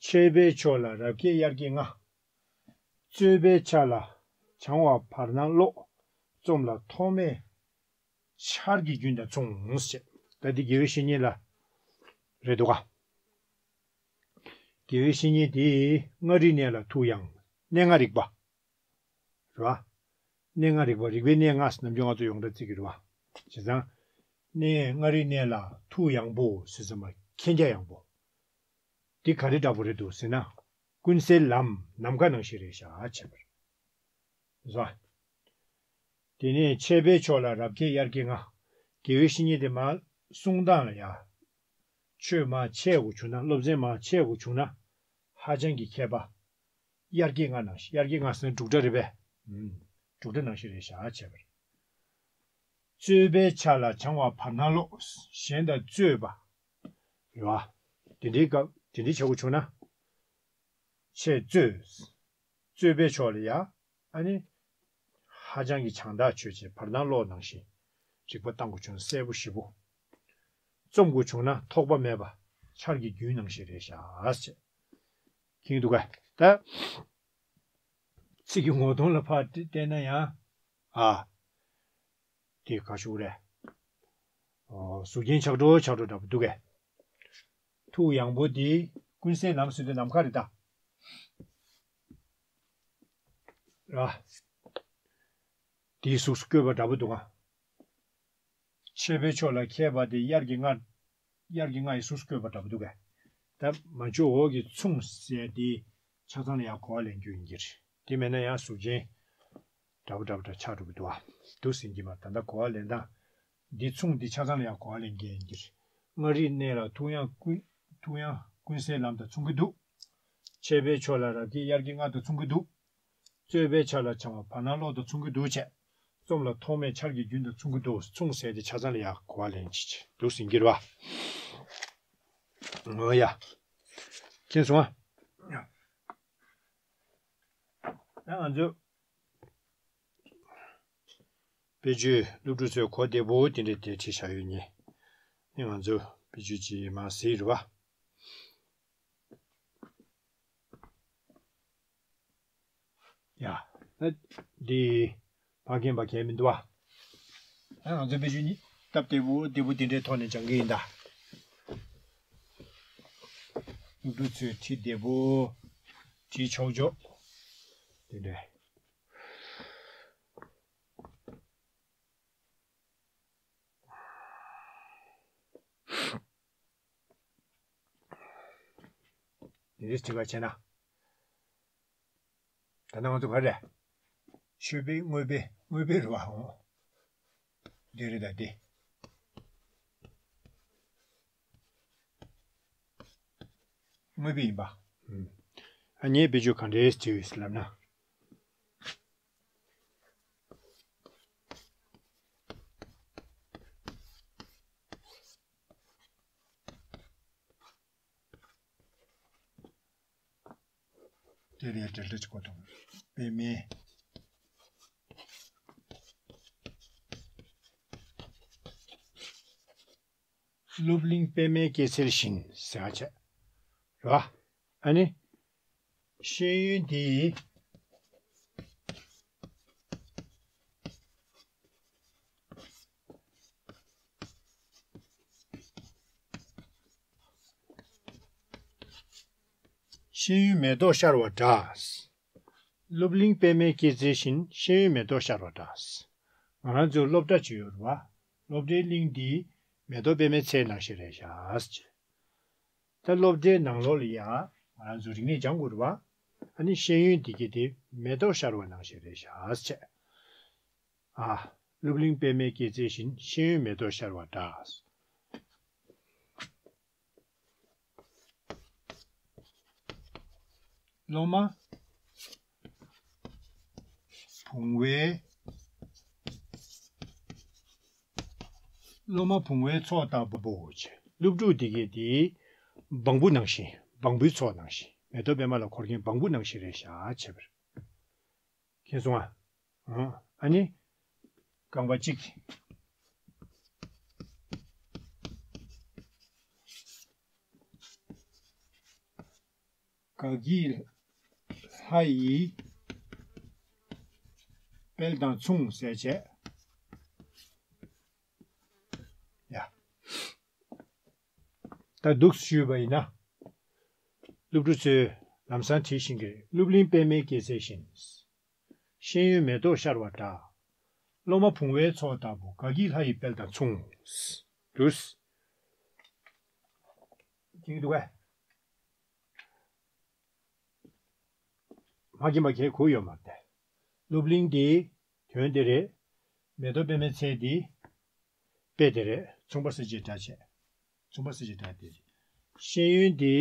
ཆད་པའི་ཕྱོགས་ལ་རབ་རྒྱས་དབྱར་གྱི་རྔ། རྩོད་པའི་ཆ་ལ་བྱང་བ་བར་སྣང་གློག། རྩོམ་ལ་ཐོགས་མེད་ཆར་གྱི་རྒྱུན་དང་མཚུངས་ཞེས། ད་འདི་དགེ་བའི་བཤེས་གཉེན་ལ་རེད་འདུག་ག། དགེ་བའི་བཤེས་གཉེན་དེས་མངའ་རིས་གནས་ལ་ཐུགས་ཡངས། གནས་ལྔ་རིག་པ། རེད་བ། གནས་ལྔ་རིག་པ། རིག་པའི་གནས་ལྔ་ཟེར་ནམ་རྒྱུན་ང་ཚོ་ཡོངས་གྲགས་བརྩི་གི་རེད་བ། བྱས་ཙང་། གནས་མངའ་རིས་གནས་ལ་ཐུགས་ཡངས་པོ་ཟེར་ཙམ་པ་མཁྱེན་རྒྱ་ཡངས་པོ། འདི་ག་རེ་འདྲ་པོ་རེད་འདུག་ཟེར་ན། ཀུན་གསལ་ལམ་ནམ་མཁའ་ནང་བཞིན་རེད་ཤག་བྱས་པར། བཟོ། དེ་ནས་ཆད་པའི་ཕྱོགས་ལ་རབ་རྒྱས་དབྱར་གྱི་རྔ། དགེ་བའི་བཤེས་གཉེན་དེ་མར་གསུང་སྟངས་ལ་ཡ། ཆོས་མར་འཆད་དགོས་བྱུང་ན། སློབ་ཚན་མར་འཆད་དགོས་བྱུང་ན། ཧ་ཅང་གི་མཁས་པ། དབྱར་གྱི་རྔ་ནང་བཞིན། དབྱར་གྱི་རྔ་ཟེར་ན་འབྲུག་སྒྲ་རེད་པས། ཨུམ། འབྲུག་སྒྲ་ནང་བཞིན་རེད་ཤག་བྱས་པར། རྩོད་པའི་ཆ་ལ་བྱང་བ་བར་སྣང་གློག། གཞན་དང་རྩོད་པ། རེད་བ། དེ་འདྲའི་སྐབས་དེ་འདྲའི་བྱེད་དགོས་བྱུང་ན། ཆེས་རྩོད། རྩོད་པའི་ཕྱོགས་ལ་ཡ། ཨ་ནི། ཧ་ཅང་གི་བྱང་ཐག་ཆོད་བྱས། བར་སྣང་གློག་ནང་བཞིན། རིག་པ་བཏང་དགོས་བྱུང་ན་གསལ་པོ་ཞིབ་པོ། རྩོམ་དགོས་བྱུང་ན་ཐོགས་པ་མེད་པ། ཆར་གྱི་རྒྱུན་ནང་བཞིན་རེད་ཤག་ཅེས། མཁྱེན་འདུག་ག། ད། ཚིག་གི་ངོ་གདོང་ལ་ཕར་བལྟས་ན་ཡང་། ཨ། དེ་ག་ཞུ་རེད། ཨོ། གཟུགས་ཅན་ཆགས་འགྲོ་ཆགས་འགྲོ་འདྲ་པོ་འདུག་གས། ཐུགས་ཡངས་པོ་དེ་ཀུན་གསལ་ལམ་ཟེར་དུས་ནམ་མཁའ་རེད་ད། ར། དེའི་གཟུགས་སུ་བཀོད་པ་འདྲ་པོ་འདུག་ག། ཆད་པའི་ཕྱོགས་ལ་མཁས་པ་དེ་དབྱར་གྱི་རྔ། དབྱར་གྱི་རྔ་ཡི་གཟུགས་སུ་བཀོད་པ་འདྲ་པོ་འདུག་གས། ད་མ་བཅོས་འོག་གི་མཚུངས་ཟེར་དེ་ཆ་ཚང་ལ་ཡང་གོ་བ་ལེན་རྒྱུ་ཡིན་གྱི་རེད། དེ་མེད་ན་ཡང་གཟུགས་ཅན། འདྲ་པོ་འདྲ་པོ་འདྲ་ཆགས་འགྲོ་གི་འདུག་ཨ། འདུག་ཟིན་གྱི་མ། ད་ལྟ་གོ་བ་ལེན་སྟངས། འདི་མཚུངས་འདི་ཆ་ཚང་ལ་ཡང་གོ་བ་ལེན་མཁན་ཡིན་གྱི་རེད། མངའ་རིས་གནས་ལ་ཐུགས་ཡངས་ཀུན། ཐུགས་ཡངས་ཀུན་གསལ་ལམ་དང་མཚུངས་ཀྱི་འདུག། ཆད་པའི་ཕྱོགས་ལ་རབ་རྒྱས་དབྱར་གྱི་རྔ་དང་མཚུངས་ཀྱི་འདུག། རྩོད་པའི་ཆ་ལ་བྱང་བ་བར་སྣང་གློག་དང་མཚུངས་ཀྱི་འདུག་བྱས། རྩོམ་ལ་ཐོགས་མེད་ཆར་གྱི་རྒྱུན་དང་མཚུངས་ཀྱི་འདུག། མཚུངས་ཟེར་དེ་ཆ་ཚང་ལ་ཡང་གོ་བ་ལེན་བྱེད་ཀྱི་འདུག་ཟིན་གྱི་རེད་བ། འོ་ཡ། མཁྱེན་སོང་ཨ། ད་ང་ཚོ། དཔེ་བརྗོད་སློབ་ཕྲུག་ཚོས་གོ་བདེ་པོ་དེ་འདྲས་དེ་བྲིས་བཞག་ཡོད་ཉེ། ནི་ང་ཚོ་དཔེ་བརྗོད་ཅིག་མར་གཟིགས་རེད་བ། ཡ། ད་འདི་ཕ་རྒན་པ་གས་མི་འདུག་བ། ད་ང་ཚོ་དཔེ་བརྗོད་གཉིས་སྟབས་བདེ་པོ་བདེ་པོ་དེ་འདྲའི་ཐོག་ནས་སྦྱང་གི་ཡིན་ད། སློབ་ཕྲུག་ཚོས་བྲིས་བདེ་པོ། བྲིས་ཆོག་ཆོག་དེ་འདྲས། འདི་འདྲས་བྲིས་པ་བྱས་ན། ད་ནང་དུ་ག་རེ། ཆོས་པའི་དངོས་པོའི་དངོས་པོའི་རུ་བའོ། འདི་རེད་ད་འདི། དངོས་པོ་ཡིན་པ། ཨ་ནི་དཔེ་བརྗོད་གང་འདྲས་བྲིས་ཡོད་ལབ་ན། དེ་ལས་འབྲེལ་སྒྲ་གཅིག་པ་དང་། པདྨའི། སློབ་གླིང་པདྨའི་སྐྱེད་ཚལ་བཞིན་ཟེར་བ་བྱས། རེད་བ། ཨ་ནི། ཤེས་ཡོན་དེ། ཤེས་ཡོན་མེ་ཏོག་ཤར་བ་འདྲ། སློབ་གླིང་པདྨའི་སྐྱེད་ཚལ་བཞིན། ཤེས་ཡོན་མེ་ཏོག་ཤར་བ་འདྲ། ང་རང་ཚོས་སློབ་གྲྭ་ཅིག་ཡོད་རེད་བ། སློབ་གྲྭའི་གླིང་འདི་མེ་ཏོག་པདྨའི་ཚལ་ནང་བཞིན་རེད་ཤག། ད་སློབ་གྲྭའི་ནང་ལོགས་ལ་ཡ་ང་རང་ཚོ་རིག་གནས་སྦྱང་དགོས་རེད་བ། ཨ་ནི་ཤེས་ཡོན་འདི་ག་དེ་མེ་ཏོག་ཤར་བ་ནང་བཞིན་རེད་ཤག་ཅེས། ཨ། སློབ་གླིང་པདྨའི་སྐྱེད་ཚལ་བཞིན། ཤེས་ཡོན་མེ་ཏོག་ཤར་བ་འདྲ། སློབ་མ་བུང་བའི་ སློབ་མ་བུང་བའི་ཚོགས་ལྟ་བུ་བྱས། སློབ་ཕྲུག་འདི་གས་དེ་སྦྲང་བུ་ནང་བཞིན། སྦྲང་བུའི་ཚོགས་ནང་བཞིན། མེ་ཏོག་པད་མ་ལ་འཁོར་མཁན་སྦྲང་བུ་ནང་བཞིན་རེད་ཤག་བྱས་པ་རེད། མཁྱེན་སོང་ཨ། ཨ་ནི། རྐང་པ་གཅིག་ག་གི་ལྷ་ཡི་དཔལ་དང་མཚུངས་ཟེར་བྱས། ཡ། ད་འདུག་ཞུས་པ་ཡིན་ན། སློབ་ཕྲུག་ཚོས་ལམ་སང་བྲིས་ཤེས་ཀྱི་རེད། སློབ་གླིང་པད་མའི་སྐྱེད་ཚལ་བཞིན། ཤེས་ཡོན་མེ་ཏོག་ཤར་བ་འདྲ། སློབ་མ་བུང་བའི་ཚོགས་ལྟ་བུ། དགའ་སྐྱིད་ལྷ་ཡི་དཔལ་དང་མཚུངས། འདུག་སེ། ཁྱེད་ཀྱི་འདུག་གས། མ་མཁྱེན་པ་གས་གོ་ཡོད་མ་རེད། སློབ་གླིང་དེ་དོན་དེ་རེད། མེ་ཏོག་པད་མའི་ཚལ་དེ་དཔེ་དེ་རེད། མཚུངས་པ་གསལ་བྱེད་སྒྲ་བྱས། མཚུངས་པ་གསལ་བྱེད་སྒྲ་དེ་རེད། ཤེས་ཡོན་དེ་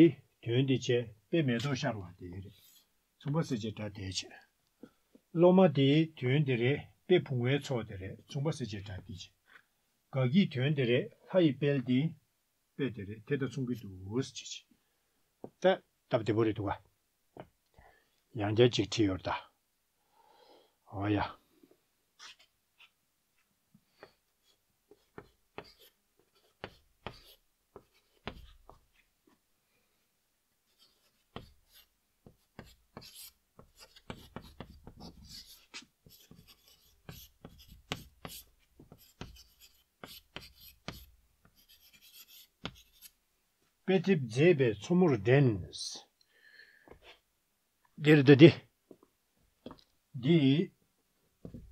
དོན་དེ་བྱས། དཔེ་མེ་ཏོག་ཤར་བ་དེ་རེད། མཚུངས་པ་གསལ་བྱེད་སྒྲ་དེ་བྱས། སློབ་མ་དེ་དོན་དེ་རེད། དཔེ་བུང་བའི་ཚོགས་དེ་རེད། མཚུངས་པ་གསལ་བྱེད་སྒྲ་དེ་བྱས། དགའ་སྐྱིད་དོན་དེ་རེད། ལྷ་ཡི་དཔལ་དེ། དཔེ་དེ་རེད། དེ་དང་མཚུངས་ཀྱི་འདུག་ཟེར་བྱས། ད་སྟབས་བདེ་པོ་རེད་འདུག་ག། ཡང་བསྐྱར་ཅིག་བྲིས་ཡོད་ད། འོ་ཡ། དཔེ་དེབ་མཛེས་པའི་མཚོ་མོར་འདྲེན། འདིར་འདི་འདི། འདི།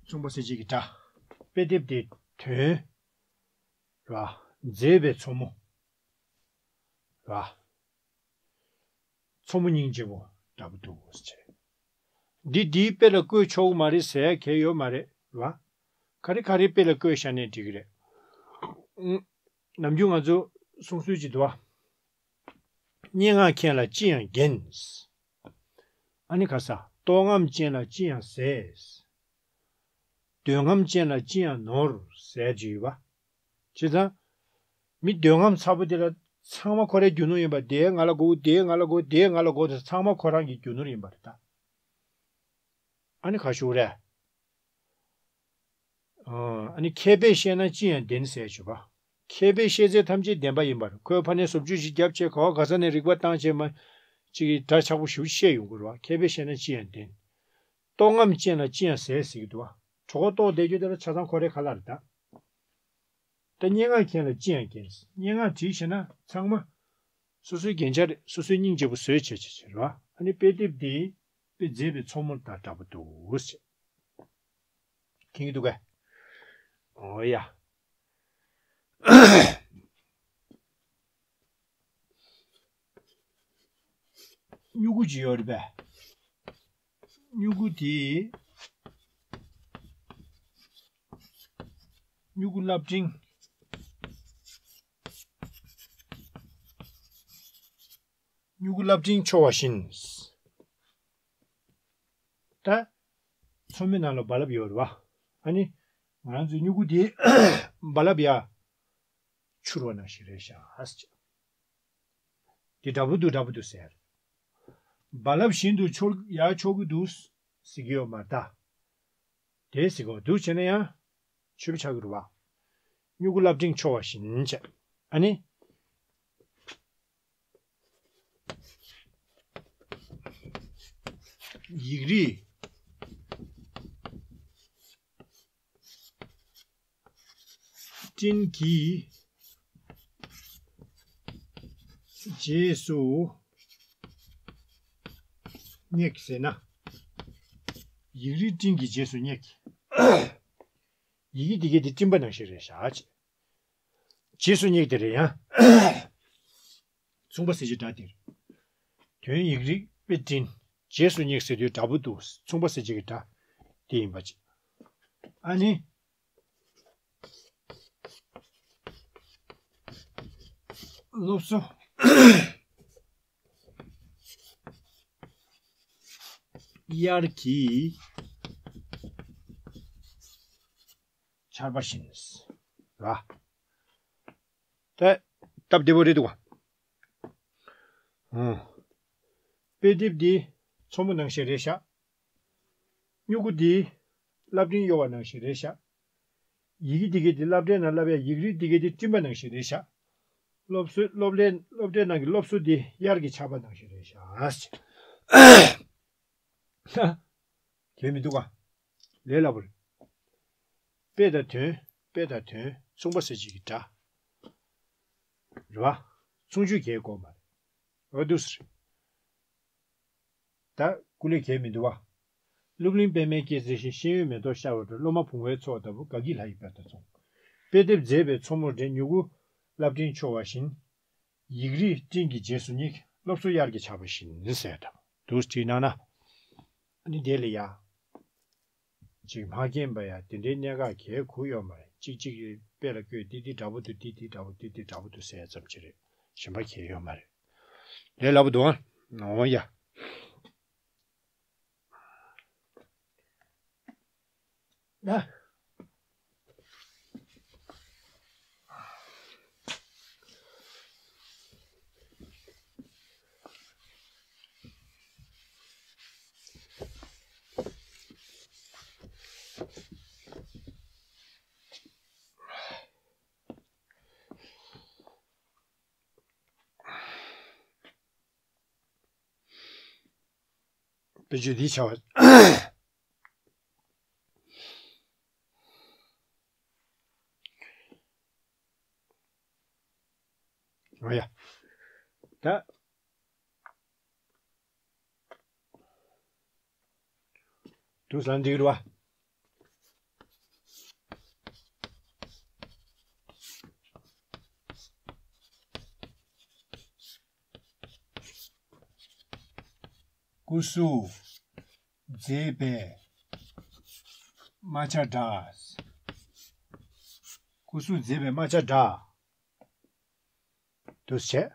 མཚུངས་པ་གསལ་བྱེད་ཀྱི་སྒྲ། དཔེ་དེབ་དེ་དོན། ར། མཛེས་པའི་མཚོ་མོ། ར། མཚོ་མོ་སྙིང་རྗེ་པོ་འདྲ་པོ་འདུག་ཟེར། འདི་འདིའི་དཔེ་ལ་བཀོད་ཆོག་གི་མ་རེད་ཟེར་ཡ་གལ་ཡོད་མ་རེད་ར། ག་རེ་ག་རེའི་དཔེ་ལ་བཀོད་བཞག་ནས་འགྲིག་གི་རེད། ཨུ། ནམ་རྒྱུན་ང་ཚོ་གསུང་སྲོལ་ཅིག་འདུག་ཨ། སྙན་ངག་མཁན་ལ་ཅི་ཡང་རྒན། ཨ་ནི་ག་ས། བསྟོད་རྔམ་ཅན་ལ་ཅི་ཡང་ཟས། འདོད་རྔམ་ཅན་ལ་ཅི་ཡང་ནོར་ཟེར་གྱི་ཡོད་པ། བྱས་ཙང་། མི་འདོད་རྔམ་ཚ་པོ་དེ་ལ་ཚང་མ་ཁོ་རའི་རྒྱུ་ནོར་ཡིན་པ། དེ་ང་ལ་དགོས། དེ་ང་ལ་དགོས། དེ་ང་ལ་དགོས། དེ་ཚང་མ་ཁོ་རང་གི་རྒྱུ་ནོར་ཡིན་པ་རེད་ད། ཨ་ནི་ག་ཞུ་རེད། ཨ་ནི་མཁས་པས་བཤད་ན་ཅི་ཡང་བདེན་ཟེར་བྱས་པ། མཁས་པས་བཤད་ཚད་ཐམས་ཅད་བདེན་པ་ཡིན་པར། ཁོས་ཕར་ནས་བཟོ་བཅོས་ཤིག་བརྒྱབ་བྱས། ག་བ་ག་ས་ནས་རིག་པ་བཏང་བྱས་མ། ཅིག་གིས་སྒྲ་ཆགས་པོ་ཞེ་པོ་བཤད་ཡོང་གི་རེད་བ། མཁས་པས་བཤད་ན་ཅི་ཡང་བདེན། བསྟོད་རྔམ་ཅན་ལ་ཅི་ཡང་ཟས་ཟེར་གྱི་འདུག་བ། གྲོད་ཁོག་ལྟོགས་བསྡད་རྒྱུ་དེ་ལ་ཆ་ཚང་ཁོ་རའི་ཁ་ལག་རེད་ད། ད་སྙན་ངག་མཁན་ལ་ཅི་ཡང་རྒན། སྙན་ངག་བྲིས་ཤེས་ན་ཚང་མ་སོ་སོའི་རྒྱན་ཆ་རེད། སོ་སོའི་སྙིང་རྗེ་པོ་བཟོས་བྱས་བྱས་བྱས་རེད་བ། ཨ་ནི་དཔེ་དེབ་འདི་དཔེ་མཛེས་པའི་མཚོ་མོ་དང་འདྲ་པོ་འདུག་ཟེར། མཁྱེན་གྱི་འདུག་གས། འོ་ཡ། སྨྱུ་གུ་ཅིག་ཡོད་རེད་པས། སྨྱུ་གུ་དེ། སྨྱུ་གུ་རླབས་ཕྲེང་། སྨྱུ་གུ་རླབས་ཕྲེང་འཕྱོ་བ་བཞིན། ད། མཚོ་མོའི་ནང་ལ་རྦ་རླབས་ཡོད་རེད་བ། ཨ་ནི། ང་རང་ཚོའི་སྨྱུ་གུ་དེ་རྦ་རླབས་ཡར་འཕྱུར་བ་ནང་བཞིན་རེད་ཤག་ཟེར། འདི་འདྲ་པོ་འདུག་འདྲ་པོ་འདུག་ཟེར། རྦ་རླབས་བཞིན་དུ་འཕྱོ། ཡར་འཕྱོ་གི་འདུག་ཟེར་གྱི་ཡོད་མ་རེད་ད། དེ་ཟེར་གོ་འདུག་བྱས་ན་ཡང་ཆོས་པ་ཆགས་ཀྱི་རེད་བ། སྨྱུ་གུ་རླབས་ཕྲེང་འཕྱོ་བ་བཞིན་བྱས། ཨ་ནི། ཡིག་རིགས་སྤྲིན་གྱི་རྗེས་སུ་སྙེག་ཟེར་ན། ཡིག་རིགས་སྤྲིན་གྱི་རྗེས་སུ་སྙེག། ཡི་གེ་འདི་གའི་འདི་སྤྲིན་པ་ནང་བཞིན་རེད་ཤག་ཅེས། རྗེས་སུ་སྙེག་དེ་རེད་ཡང་། མཚུངས་པ་གསལ་བྱེད་སྒྲ་དེ་རེད། དོན་ཡིག་རིགས་དཔེ་སྤྲིན། རྗེས་སུ་སྙེག་ཟེར་དུས་འདྲ་པོ་འདུག་མཚུངས་པ་གསལ་བྱེད་ཀྱི་སྒྲ་དེ་ཡིན་པ་ཅིག་ཨ་ནི། སློབ་གསོ། དབྱར་གྱི་ཆར་པ་བཞིན། ར། ད་སྟབས་བདེ་པོ་རེད་འདུག་ག་ཨང་། དཔེ་དེབ་འདི་མཚོ་མོ་ནང་བཞིན་རེད་ཤག་སྨྱུ་གུ་འདི་སློབ་འབྲིང་གཡོ་བ་ནང་བཞིན་རེད་ཤག་ཡི་གེ་འདི་གའི་འདི་སློབ་གྲྭའི་ནང་བསླབ་ཡ་ཡིག་རིགས་འདི་གའི་འདི་སྤྲིན་པ་ནང་བཞིན་རེད་ཤག་སློབ་གསོའི་སློབ་ལས་སློབ་གྲྭའི་ནང་གི་སློབ་གསོ་འདི་དབྱར་གྱི་ཆར་པ་ནང་བཞིན་རེད་ཤག་གལ་མི་འདུག་ག་ལས་སླ་པོ་རེད། དཔེ་དང་དོན། དཔེ་དང་དོན་མཚུངས་པ་ཟེར་བྱེད་ཀྱི་སྒྲ། རེད་བ། མཚུངས་ཆོས་གལ་དགོས་མ་རེད། འོ་འདུག་སེ་རེད། ད་སྐུ་ལས་གལ་མི་འདུག་བ། སློབ་གླིང་པདྨའི་སྐྱེད་ཚལ་བཞིན། ཤེས་ཡོན་མེ་ཏོག་ཤར་བ་འདྲ། སློབ་མ་བུང་བའི་ཚོགས་ལྟ་བུ། དགའ་སྐྱིད་ལྷ་ཡི་དཔལ་དང་མཚུངས། དཔེ་དེབ་མཛེས་པའི་མཚོ་མོར་འདྲེན། མྱུ་གུ་སློབ་འབྲིང་འཕྱོ་བ་བཞིན། ཡིག་རིགས་སྤྲིན་གྱི་རྗེས་སུ་སྙེག་སློབ་གསོ་དབྱར་གྱི་ཆར་པ་བཞིན་ཟེར་དང་འདུག་བྲིས་གནང་ན། ཨ་ནི་དེ་ལ་ཡ། ཅིག་མ་མཁྱེན་པ་ཡ་དེ་འདྲའི་གནད་འགག་གལ་གུ་ཡོད་མ་རེད། གཅིག་གཅིག་དཔེ་ལ་བཀོད་འདི་འདི་འདྲ་པོ་འདུག་འདི་འདི་འདྲ་པོ་འདི་འདི་འདྲ་པོ་འདུག་ཟེར་ཙམ་ཅིག་རེད། གཞན་པ་གལ་ཡོད་མ་རེད། ལས་སླ་པོ་འདུག་ཨང་། འོ་ཡ། ན། དཔེ་བརྗོད་འདི་བྱ་བ། ཨོ་ཡ། ད། དུ་ལ་འདི་རུ་བ། སྐུ་གཟུགས་མཛེས་པའི་རྨ་བྱ་འདྲ། སྐུ་གཟུགས་མཛེས་པའི་རྨ་བྱ་འདྲ། དུ་བྱས།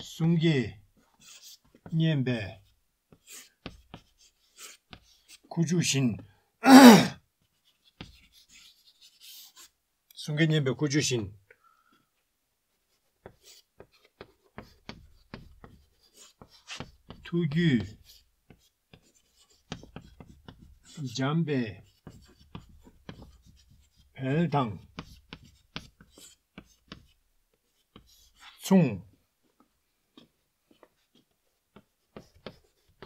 གསུང་སྐད་སྙན་པའི་ཁུ་བྱུག་བཞིན། གསུང་སྐད་སྙན་པའི་ཁུ་བྱུག་བཞིན། ཐུགས་རྒྱུད་འཇམ་པའི་བལ་དང་མཚུངས།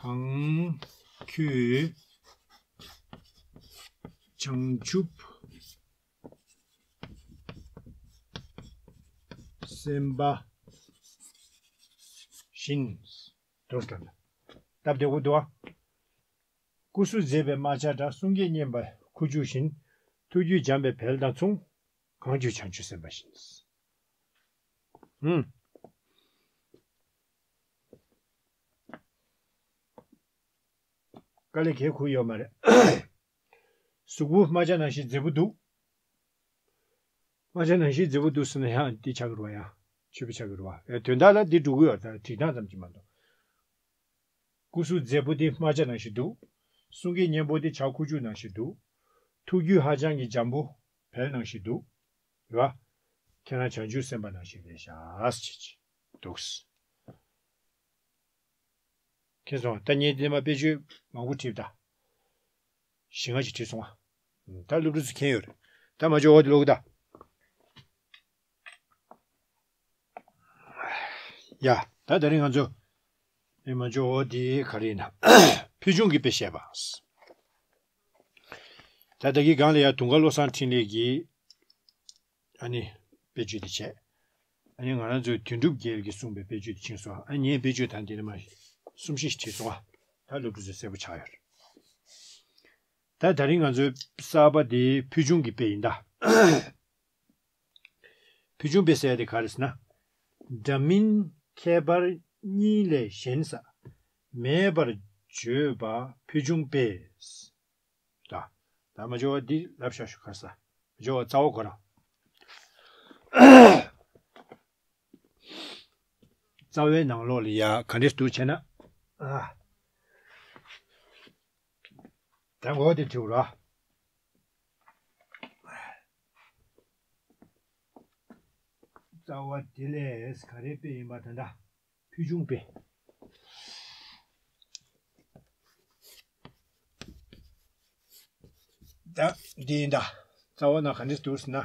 གང་ཁྱོད་བྱང་ཆུབ་སེམས་དཔའ་བཞིན། དུ་ལྟ་ན། སྟབས་བདེ་པོ་འདུག་ཨ། སྐུ་གཟུགས་མཛེས་པའི་རྨ་བྱ་འདྲ། གསུང་སྐད་སྙན་པ་ཁུ་བྱུག་བཞིན། ཐུགས་རྒྱུད་འཇམ་པའི་བལ་དང་མཚུངས། གང་ཁྱོད་བྱང་ཆུབ་སེམས་དཔའ་བཞིན། ཧུམ། དཀའ་ལས་གལ་ཁུར་ཡོད་མ་རེད། གཟུགས་པོ་རྨ་བྱ་ནང་བཞིན་མཛེས་པོ་འདུག་རྨ་བྱ་ནང་བཞིན་མཛེས་པོ་འདུག་ཟེར་ན་ཡང་འདི་ཆགས་ཀྱི་རེད་བ། ཡང་ཆོས་པ་ཆགས་ཀྱི་རེད་བ། ཨེ་དོན་དག་ལ་འདི་འགྲོ་གི་ཡོད་ད། བྲིས་སྟངས་ཙམ་གྱིས་མ་གཏོགས། སྐུ་གཟུགས་མཛེས་པོ་དེ་རྨ་བྱ་ནང་བཞིན་འདུག་གསུང་སྐད་སྙན་པོ་དེ་བྱ་ཁུ་བྱུག་ནང་བཞིན་འདུག་ཐུགས་རྒྱུད་ཧ་ཅང་གི་འཇམ་པོ་བལ་ནང་བཞིན་འདུག་རེད་བ། ཁྱེད་རང་བྱང་ཆུབ་སེམས་དཔའ་ནང་བཞིན་རེད་ཤག་ཟེར་གྱི་འདུག་མཁྱེན་སོང་ང་། ད་ངས་འདི་མ་དཔེ་བརྗོད་མང་པོ་བྲིས་ད། ཞེ་ལྔ་ཅིག་བྲིས་སོང་ང་། ད་སློབ་ཕྲུག་ཚོ་མཁྱེན་ཡོད་རེད། ད་མ་འཇོག་འོ་དེ་ཀློག་གི་ད། ཡ། ད་དེ་རིང་ང་ཚོ། ཨེ་མ་འཇོག་འོ་དེ་ག་རེ་ཡིན་ན། ཕུལ་བྱུང་གི་དཔེ་བཤད་པ། ད་ད་གི་སྒང་ལ་ཡ་དུང་དཀར་བློ་བཟང་འཕྲིན་ལས་ཀྱིས། ཨ་ནི། དཔེ་བརྗོད་དེ་བྱས། ཨ་ནི་ང་རང་ཚོའི་དོན་གྲུབ་རྒྱལ་གྱིས་གསུངས་པའི་དཔེ་བརྗོད་དེ་ཕྱིན་སོང་། ཨ་ངས་དཔེ་བརྗོད་དང་དེ་ནས་མ་གསུམ་བཞི་ཞིག་བྲིས་སོང་ཨ། ད་སློབ་ཕྲུག་ཚོས་གསལ་པོ་ཆགས་ཡོད་རེད། ད་ད་རིང་ང་ཚོའི་གསར་པ་དེ་ཕུལ་བྱུང་གི་དཔེ་ཡིན་ད། ཕུལ་བྱུང་དཔེ་ཟེར་ཡ་དེ་ག་རེ་ཟེར་ན། འདྲ་མིན་ཁྱད་པར་གཉིས་ལས་གཞན་ས་མེད་པར་བརྗོད་པ་ཕུལ་བྱུང་དཔེ། ད། ད་མ་འཇོག་པ་འདི་ལབ་བཞག་ཞུ་ག་ས། མ་འཇོག་པ་རྩ་བ་ཁོ་རང་། རྩ་བའི་ནང་ལོགས་ལ་ཡ་ག་འདྲས་འདུག་བྱས་ན། ཨ། ད་འོ་དེ་བྲིས་རོགས། རྩ་བ་དེ་ལས་ག་རེ་དཔེ་ཡིན་པ་དེ་འདྲ། ཕུལ་བྱུང་དཔེ། ད་འདི་ཡིན་ད། རྩ་བ་ན་ག་འདྲ་འདུག་ཟེར་ན།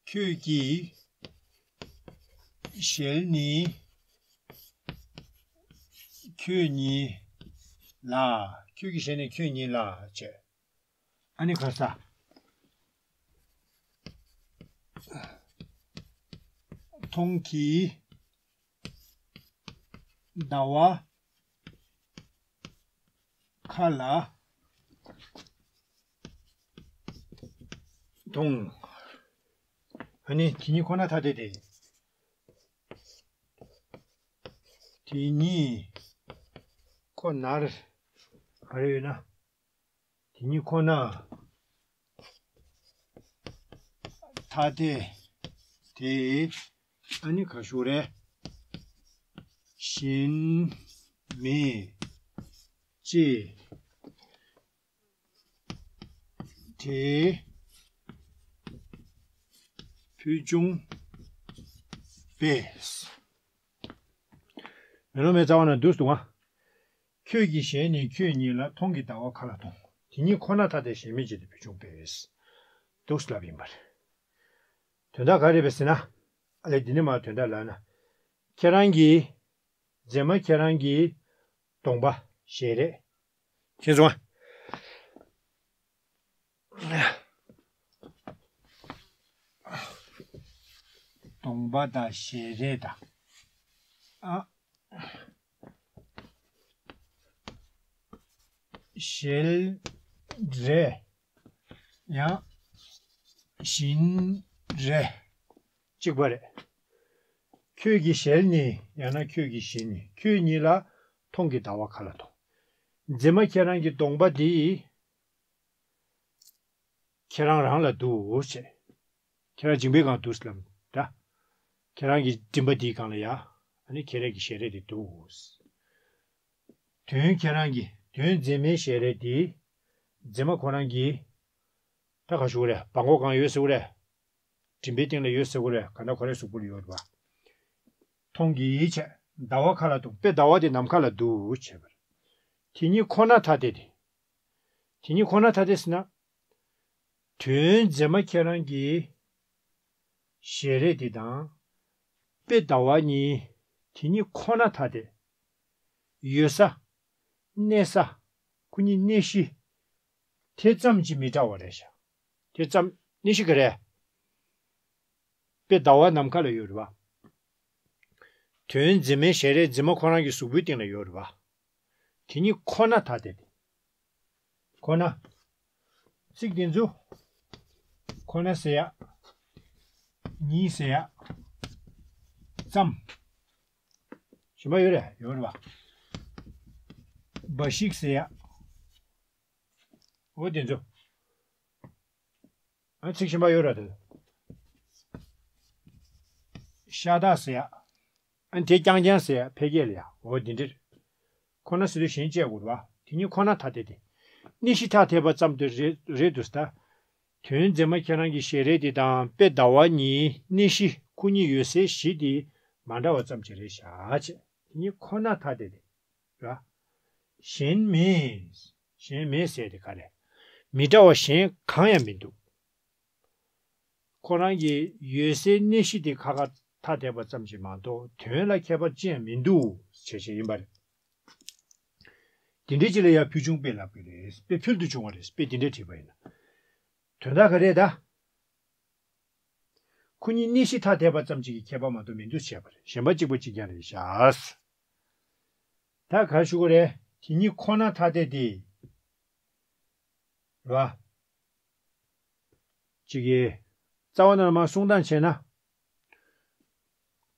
ཁྱོད་ཀྱི་ཞལ་ནི། ཁྱོད་ཉིད་ལ། ཁྱོད་ཀྱི་ཞལ་ནི་ཁྱོད་ཉིད་ལ་བྱས། ཨ་ནི་ག་ས། མཐོང་གི་ཟླ་བ་ཁ་ལ་མཐོང་། ཨ་ནི་དེ་ཉིད་ཁོ་ན་ཐ་དད་དེ། དེ་ཉིད་ཁོ་ནར་ག་རེ་ཡོད་ན། དེ་ཉིད་ཁོ་ན་ཐ་དད་དེ། ཨ་ནི་ག་ཞུ་རེད། གཞན་མེད་ཅེས། དེ་ཕུལ་བྱུང་པས། མེ་ལོང་མའི་རྩ་བ་ན་འདུག་སེ་འདུག་ཨ། ཁྱོད་ཀྱི་ཞལ་ནི་ཁྱོད་ཉིད་ལ། མཐོང་གི་ཟླ་བ་ཁ་ལ་མཐོང་། དེ་ཉིད་ཁོ་ན་ཐ་དད་གཞན་མེད་ཅེས་དེ་ཕུལ་བྱུང་པས། འདུག་སེ་ལབ་ཡིན་པ་རེད། དོན་དག་ག་རེ་རེད་པས་ཟེར་ན། ཨ་ལས་འདི་ནས་མར་དོན་དག་ལབ་ན། ཁྱེད་རང་གི། མཛེས་མ་ཁྱེད་རང་གི་གདོང་པ་ཞལ་རས། མཁྱེན་སོང་ཨ། གདོང་པ་དང་ཞལ་རས་དང་། ཨ། ཞལ་རས་ཡང་བཞིན་རས་གཅིག་པ་རེད། ཁྱོད་ཀྱི་ཞལ་ནི་ཡང་ན་ཁྱོད་ཀྱི་བཞིན་ནི་ཁྱོད་ཉིད་ལ། མཐོང་གི་ཟླ་བ་ཁ་ལ་མཐོང་། མཛེས་མ་ཁྱེད་རང་གི་གདོང་པ་འདི་ཁྱེད་རང་རང་ལ་འདུག་ཅེས། ཁྱེད་རང་མཇིང་པའི་སྒང་འདུག་ལབ་འདྲ། ཁྱེད་རང་གི་མགྲིན་པ་འདིའི་སྒང་ལ་ཡ། ཨ་ནི་ཁྱེད་རང་གི་ཞལ་རས་དེ་འདུག་དོན་ཁྱེད་རང་གི་དོན་མཛེས་མའི་ཞལ་རས་འདི། མཛེས་མ་ཁོ་རང་གི། ད་ག་ཞུ་རེད། སྦྲང་ཁོག་སྒང་ཡོད་ཟེར་བ་རེད། མགྲིན་པའི་སྟེང་ལ་ཡོད་ཟེར་བ་རེད། ག་ན་ཁོ་རའི་གཟུགས་པོ་ལ་ཡོད་རེད་པ། མཐོང་གི་བྱས། ཟླ་བ་ཁ་ལ་མཐོང་། དཔེ་ཟླ་བ་དེ་ནམ་མཁའ་ལ་འདུག་བྱས་པ་རེད། དེ་ཉིད་ཁོ་ན་ཐ་དད་དེ། དེ་ཉིད་ཁོ་ན་ཐ་དད་ཟེར་ན། དོན་མཛེས་མ་ཁྱེད་རང་གི་ཞལ་རས་དེ་དང་། དཔེ་ཟླ་བ་གཉིས་དེ་ཉིད་ཁོ་ན་ཐ་དད། ཡོད་ས། གནས་ས། ཁོ་གཉིས་གནས་གཞི་དེ་ཙམ་གྱིས་མི་འདྲ་བ་རེད་ཤག་དེ་ཙམ་གནས་གཞི་ག་རེ། དཔེ་ཟླ་བ་ནམ་མཁའ་ལ་ཡོད་རེད་པ། དོན་མཛེས་མའི་ཞལ་རས་མཛེས་མ་ཁོ་རང་གི་གཟུགས་པོའི་སྟེང་ལ་ཡོད་རེད་པ། དེ་གཉིས་ཁོ་ན་ཐ་དད་དེ། ཁོ་ན། ཚིག་དེ་ཚོ། ཁོ་ན་ཟེར་ཡ། གཉིས་ཟེར་ཡ། ཙམ། གཞན་པ་ཡོད་རེད། ཡོད་རེད་པ། འབའ་ཞིག་ཟེར་ཡ། འོ་དེ་ཚོ། ཨ་ཚིག་གཞན་པ་ཡོད་རེད་དེ། ཤ་སྟག་ཟེར་ཡ། ཨ་དེ་རྐྱང་རྐྱང་ཟེར་ཡ་ཕལ་སྐད་ལ་ཡ། འོ་དེ་འདྲ་རེད། ཁོ་ན་ཟེར་དུས་གཞན་བཅས་དགོས་རེད་པ། དེ་གཉིས་ཁོ་ན་ཐ་དད་དེ། གནས་གཞི་ཐ་དད་པ་ཙམ་དུ་རེད་རེད་འདུག་ད། དོན་མཛེས་མ་ཁྱེད་རང་གི་ཞལ་རས་དེ་དང་དཔེ་ཟླ་བ་གཉིས་གནས་གཞི་ཁོ་གཉིས་ཡོད་སའི་གཞི་དེ་མ་འདྲ་བ་ཙམ་ཅིག་རེད་ཤག་བྱས། དེ་གཉིས་ཁོ་ན་ཐ་དད་དེ། ར། གཞན་མེད། གཞན་མེད་ཟེར་དེ་ག་རེ། མི་འདྲ་བ་གཞན་གང་ཡང་མི་འདུག་ཁོ་རང་གི་ཡོད་སའི་གནས་གཞི་དེ་ཁ་ཁ་ཐ་དད་པ་ཙམ་ཞིག་མ་གཏོགས་དོན་ལ་ཁྱད་པར་ཅི་ཡང་མི་འདུག་བྱས་བྱས་ཡིན་པ་རེད། དེ་འདྲའི་ཅིག་ལ་ཡང་ཕུལ་བྱུང་དཔེ་ལབ་ཀྱི་རེད། དཔེ་ཕུལ་དུ་བྱུང་བ་རེད། དཔེ་དེ་འདྲས་བྲིས་པ་ཡིན་ན། དོན་དག་ག་རེད་ད། ཁོ་གཉིས་གནས་གཞི་ཐ་དད་པ་ཙམ་ཅིག་གི་ཁྱད་པར་མ་གཏོགས་མི་འདུག་བྱས་པ་རེད། གཞན་པ་གཅིག་པ་གཅིག་རྐྱང་རེད་ཤག་ད་ག་རེ་ཞུ་དགོས་རེད། དེ་གཉིས་ཁོ་ན་ཐ་དད་དེ། རེད་བ། གཅིག་གིས། རྩ་བ་ནས་མར་གསུང་སྟངས་བྱས་ན།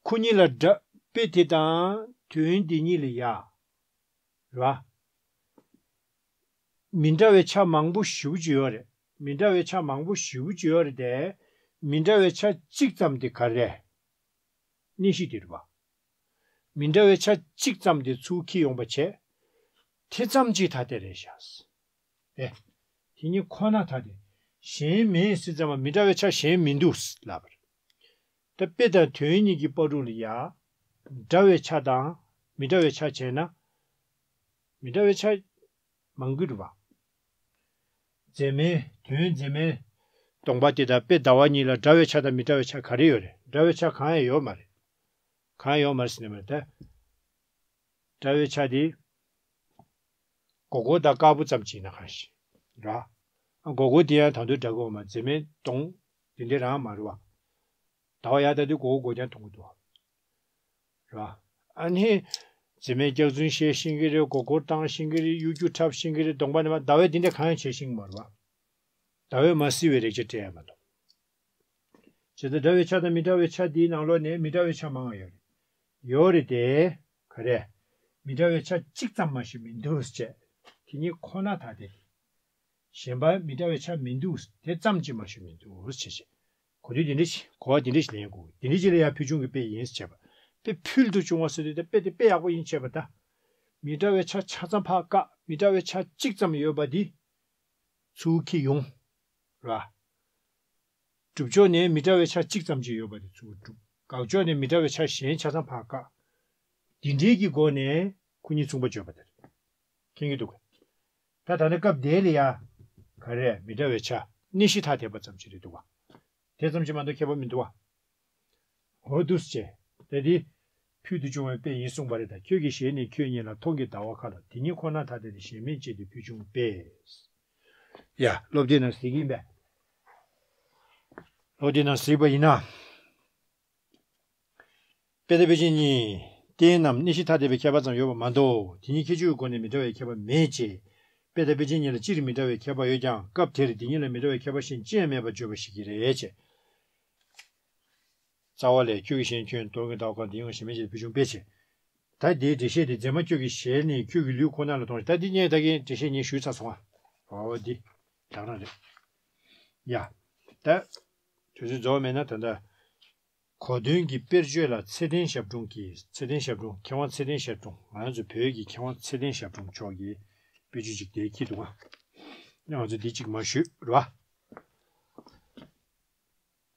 ཁོ་གཉིས་ལ་འདྲ། དཔེ་དེ་དང་དོན་དེ་གཉིས་ལ་ཡ། རེད་བ། མི་འདྲ་བའི་ཆ་མང་པོ་ཞེ་པོ་ཅིག་ཡོད་རེད། མི་འདྲ་བའི་ཆ་མང་པོ་ཞེ་པོ་ཅིག་ཡོད་རེད་དེ། མི་འདྲ་བའི་ཆ་གཅིག་ཙམ་དེ་ག་རེ་རེད། གནས་གཞི་དེ་རེད་བ། མི་འདྲ་བའི་ཆ་གཅིག་ཙམ་དེ་ཚུར་འཁྱེར་ཡོང་བ་བྱས། དེ་ཙམ་གཅིག་ཐ་དད་རེད་ཤག་ཨེ། དེ་གཉིས་ཁོ་ན་ཐ་དད། གཞན་མེད་ཟེར་ཙམ་པ་མི་འདྲ་བའི་ཆ་གཞན་མི་འདུག་ལབ་པ་རེད། ད་དཔེ་དང་དོན་གཉིས་ཀྱི་པར་རུ་ལ་ཡ། འདྲ་བའི་ཆ་དང་མི་འདྲ་བའི་ཆ་བྱས་ན། མི་འདྲ་བའི་ཆ་མང་པོ་འདུག་བ། མཛེས་མའི་དོན་མཛེས་མའི་གདོང་པ་དེ་དང་དཔེ་ཟླ་བ་གཉིས་ལ་འདྲ་བའི་ཆ་དང་མི་འདྲ་བའི་ཆ་ག་རེ་ཡོད་རེད། འདྲ་བའི་ཆ་གང་ཡང་ཡོད་མ་རེད། གང་ཡང་ཡོད་མ་རེད་ཟེར་ནས་མ་རེད་ད། འདྲ་བའི་ཆ་དེ། སྒོར་སྒོར་དང་དཀར་པོ་ཙམ་གྱིས་ན་གང་ཞིག་ར། སྒོར་སྒོར་དེ་ཡང་དང་དུ་འདྲ་གི་ཡོད་མ་རེད། མཛེས་མའི་གདོང་དེ་འདྲ་རང་མ་རེད་བ། ཟླ་བ་ཡར་ལྟ་དུས་སྒོར་སྒོར་སྒོར་རྐྱང་མཐོང་གི་འདུག་བ། ར། ཨ་ནི། མཛེས་མའི་སྐྱག་རྫུན་བཤད་ཤེས་ཀྱི་རེད། མགོ་སྐོར་བཏང་ཤེས་ཀྱི་རེད། གཡོ་སྒྱུ་འཁྲབ་ཤེས་ཀྱི་རེད། གདོང་པ་ནས་མ་ཟླ་བས་འདི་འདྲ་གང་ཡང་བྱེད་ཤེས་ཀྱི་མ་རེད་བ། ཟླ་བས་མ་བསྲེས་པའི་རེག་བྱ་སྤྲད་ཡ་མ་གཏོགས། བྱས་ཙང་འདྲ་བའི་ཆ་དང་མི་འདྲ་བའི་ཆ་འདིའི་ནང་ལོགས་ནས་མི་འདྲ་བའི་ཆ་མང་བ་ཡོད་རེད། ཡོད་རེད་དེ། ག་རེ། མི་འདྲ་བའི་ཆ་གཅིག་ཙམ་མ་ཞིག་མི་འདུག་ཅེས། དེ་གཉིས་ཁོ་ན་ཐ་དད། གཞན་པ་མི་འདྲ་བའི་ཆ་མི་འདུག་དེ་ཙམ་གྱིས་མ་ཞུ་མི་འདུག་ཅེས་བཤད། གོ་དུས་འདི་འདྲ་ཞིག་གོ་བ་འདི་འདྲ་ཞིག་ལེན་དགོས། འདི་འདྲ་ཞིག་ལ་ཡང་ཕུལ་བྱུང་གི་དཔེ་ཡིན་ཟེར་བྱས་པ། དཔེ་ཕུལ་དུ་བྱུང་བ་ཟེར་དུས་ད་དཔེ་དེ་དཔེ་ཡག་པོ་ཡིན་བྱས་པ་ད། མི་འདྲ་བའི་ཆ་ཆ་ཚང་ཕར་བཀག་མི་འདྲ་བའི་ཆ་གཅིག་ཙམ་ཡོད་པ་འདི། ཚུར་འཁྱེར་ཡོང་། ར། སྒྲུབ་ཕྱོགས་ནས་མི་འདྲ་བའི་ཆ་གཅིག་ཙམ་ཅིག་ཡོད་པ་དེ་ཚུར་སྒྲུབ། དགག་ཕྱོགས་ནས་མི་འདྲ་བའི་ཆ་གཞན་ཆ་ཚང་ཕར་བཀག་འདི་འདྲའི་གི་སྒོ་ནས་ཁོ་གཉིས་མཚུངས་པ་བརྗོད་པ་དེ་རེད། མཁྱེན་གྱི་འདུག་གས། ད་ད་ནི་སྐབས་དེ་ལ་ཡ། ག་རེ་མི་འདྲ་བའི་ཆ། གནས་གཞི་ཐ་དད་པ་ཙམ་ཞིག་རེད་འདུག་བ། དེ་ཙམ་ཞིག་མ་གཏོགས་ཁྱད་པར་མི་འདུག་བ། འོ་འདུག་སེ་བྱས། ད་འདི། ཕུལ་དུ་བྱུང་བའི་དཔེ་ཡིན་གསུངས་པ་རེད་ད། ཁྱོད་ཀྱི་ཞལ་ནས་ཁྱོད་ཉིད་ལ་མཐོང་གི་ཟླ་བ་ཁ་ལ་དེ་ཉིད་ཁོ་ན་ཐ་དད་དེ་གཞན་མིན་ཅེས་དེ་ཕུལ་བྱུང་པས། ཡ། སློབ་དེབ་ནང་གཟིགས་ཀྱིན་པས། སློབ་དེབ་ནང་གཟིགས་པ་ཡིན་ན། དཔེ་དང་དཔེ་ཅན་གཉིས། རྟེན་ནམ་གནས་གཞི་ཐ་དད་པའི་ཁྱད་པར་ཙམ་ཡོད་པ་མ་གཏོགས་དེ་གཉིས་ཁྱད་ཆོས་ཀྱི་སྒོ་ནས་མི་འདྲ་བའི་ཁྱད་པར་མེད་ཅེས། དཔེ་དང་དཔེ་ཅན་གཉིས་ལ་སྤྱིར་མི་འདྲ་བའི་ཁྱད་པར་ཡོད་ཀྱང་སྐབས་དེར་དེ་གཉིས་ལ་མི་འདྲ་བའི་ཁྱད་པར་གཞན་ཅི་ཡང་མེད་པར་བརྗོད་པ་ཞིག་གི་རེད་ཅེས། རྩ་བ་ལས་ཁྱོད་ཀྱི་ཞལ་ཁྱོད་མཐོང་གི་ཟླ་བ་ཁ་ལ་དེ་ཉིད་གཞན་མིན་ཅེས་དེ་ཕུལ་བྱུང་པས་ཅེས། ད་དེའི་འགྲེལ་བཤད་དེ་མཛེས་མ་ཁྱོད་ཀྱི་ཞལ་ནས་ཁྱོད་ཀྱི་ལུས་ཁོ་ན་ལ་མཐོང་ཞིང་། ད་འདི་ངས་ད་གིན་འགྲེལ་བཤད་ངས་ཞུས་ཚར་སོང་ཨ། འོ་འདི། དག་རང་རེད། ཡ། ད། དུས་ཚོད་རྫོགས་མེད་ན་ད་ལྟ། གོ་དོན་གྱི་དཔེར་བརྗོད་ལ་ཚེ་བརྟན་ཞབས་དྲུང་གིས། ཚེ་བརྟན་ཞབས་དྲུང་མཁས་དབང་ཚེ་བརྟན་ཞབས་དྲུང་ང་ཚོ་བོད་ཀྱི་མཁས་དབང་ཚེ་བརྟན་ཞབས་དྲུང་མཆོག་གིས་དཔེ་བརྗོད་ཅིག་དེ་ཁྱེར་འདུག་ཨ། ང་ཚོ་འདི་གཅིག་མ་ཞུས་རེད་བ།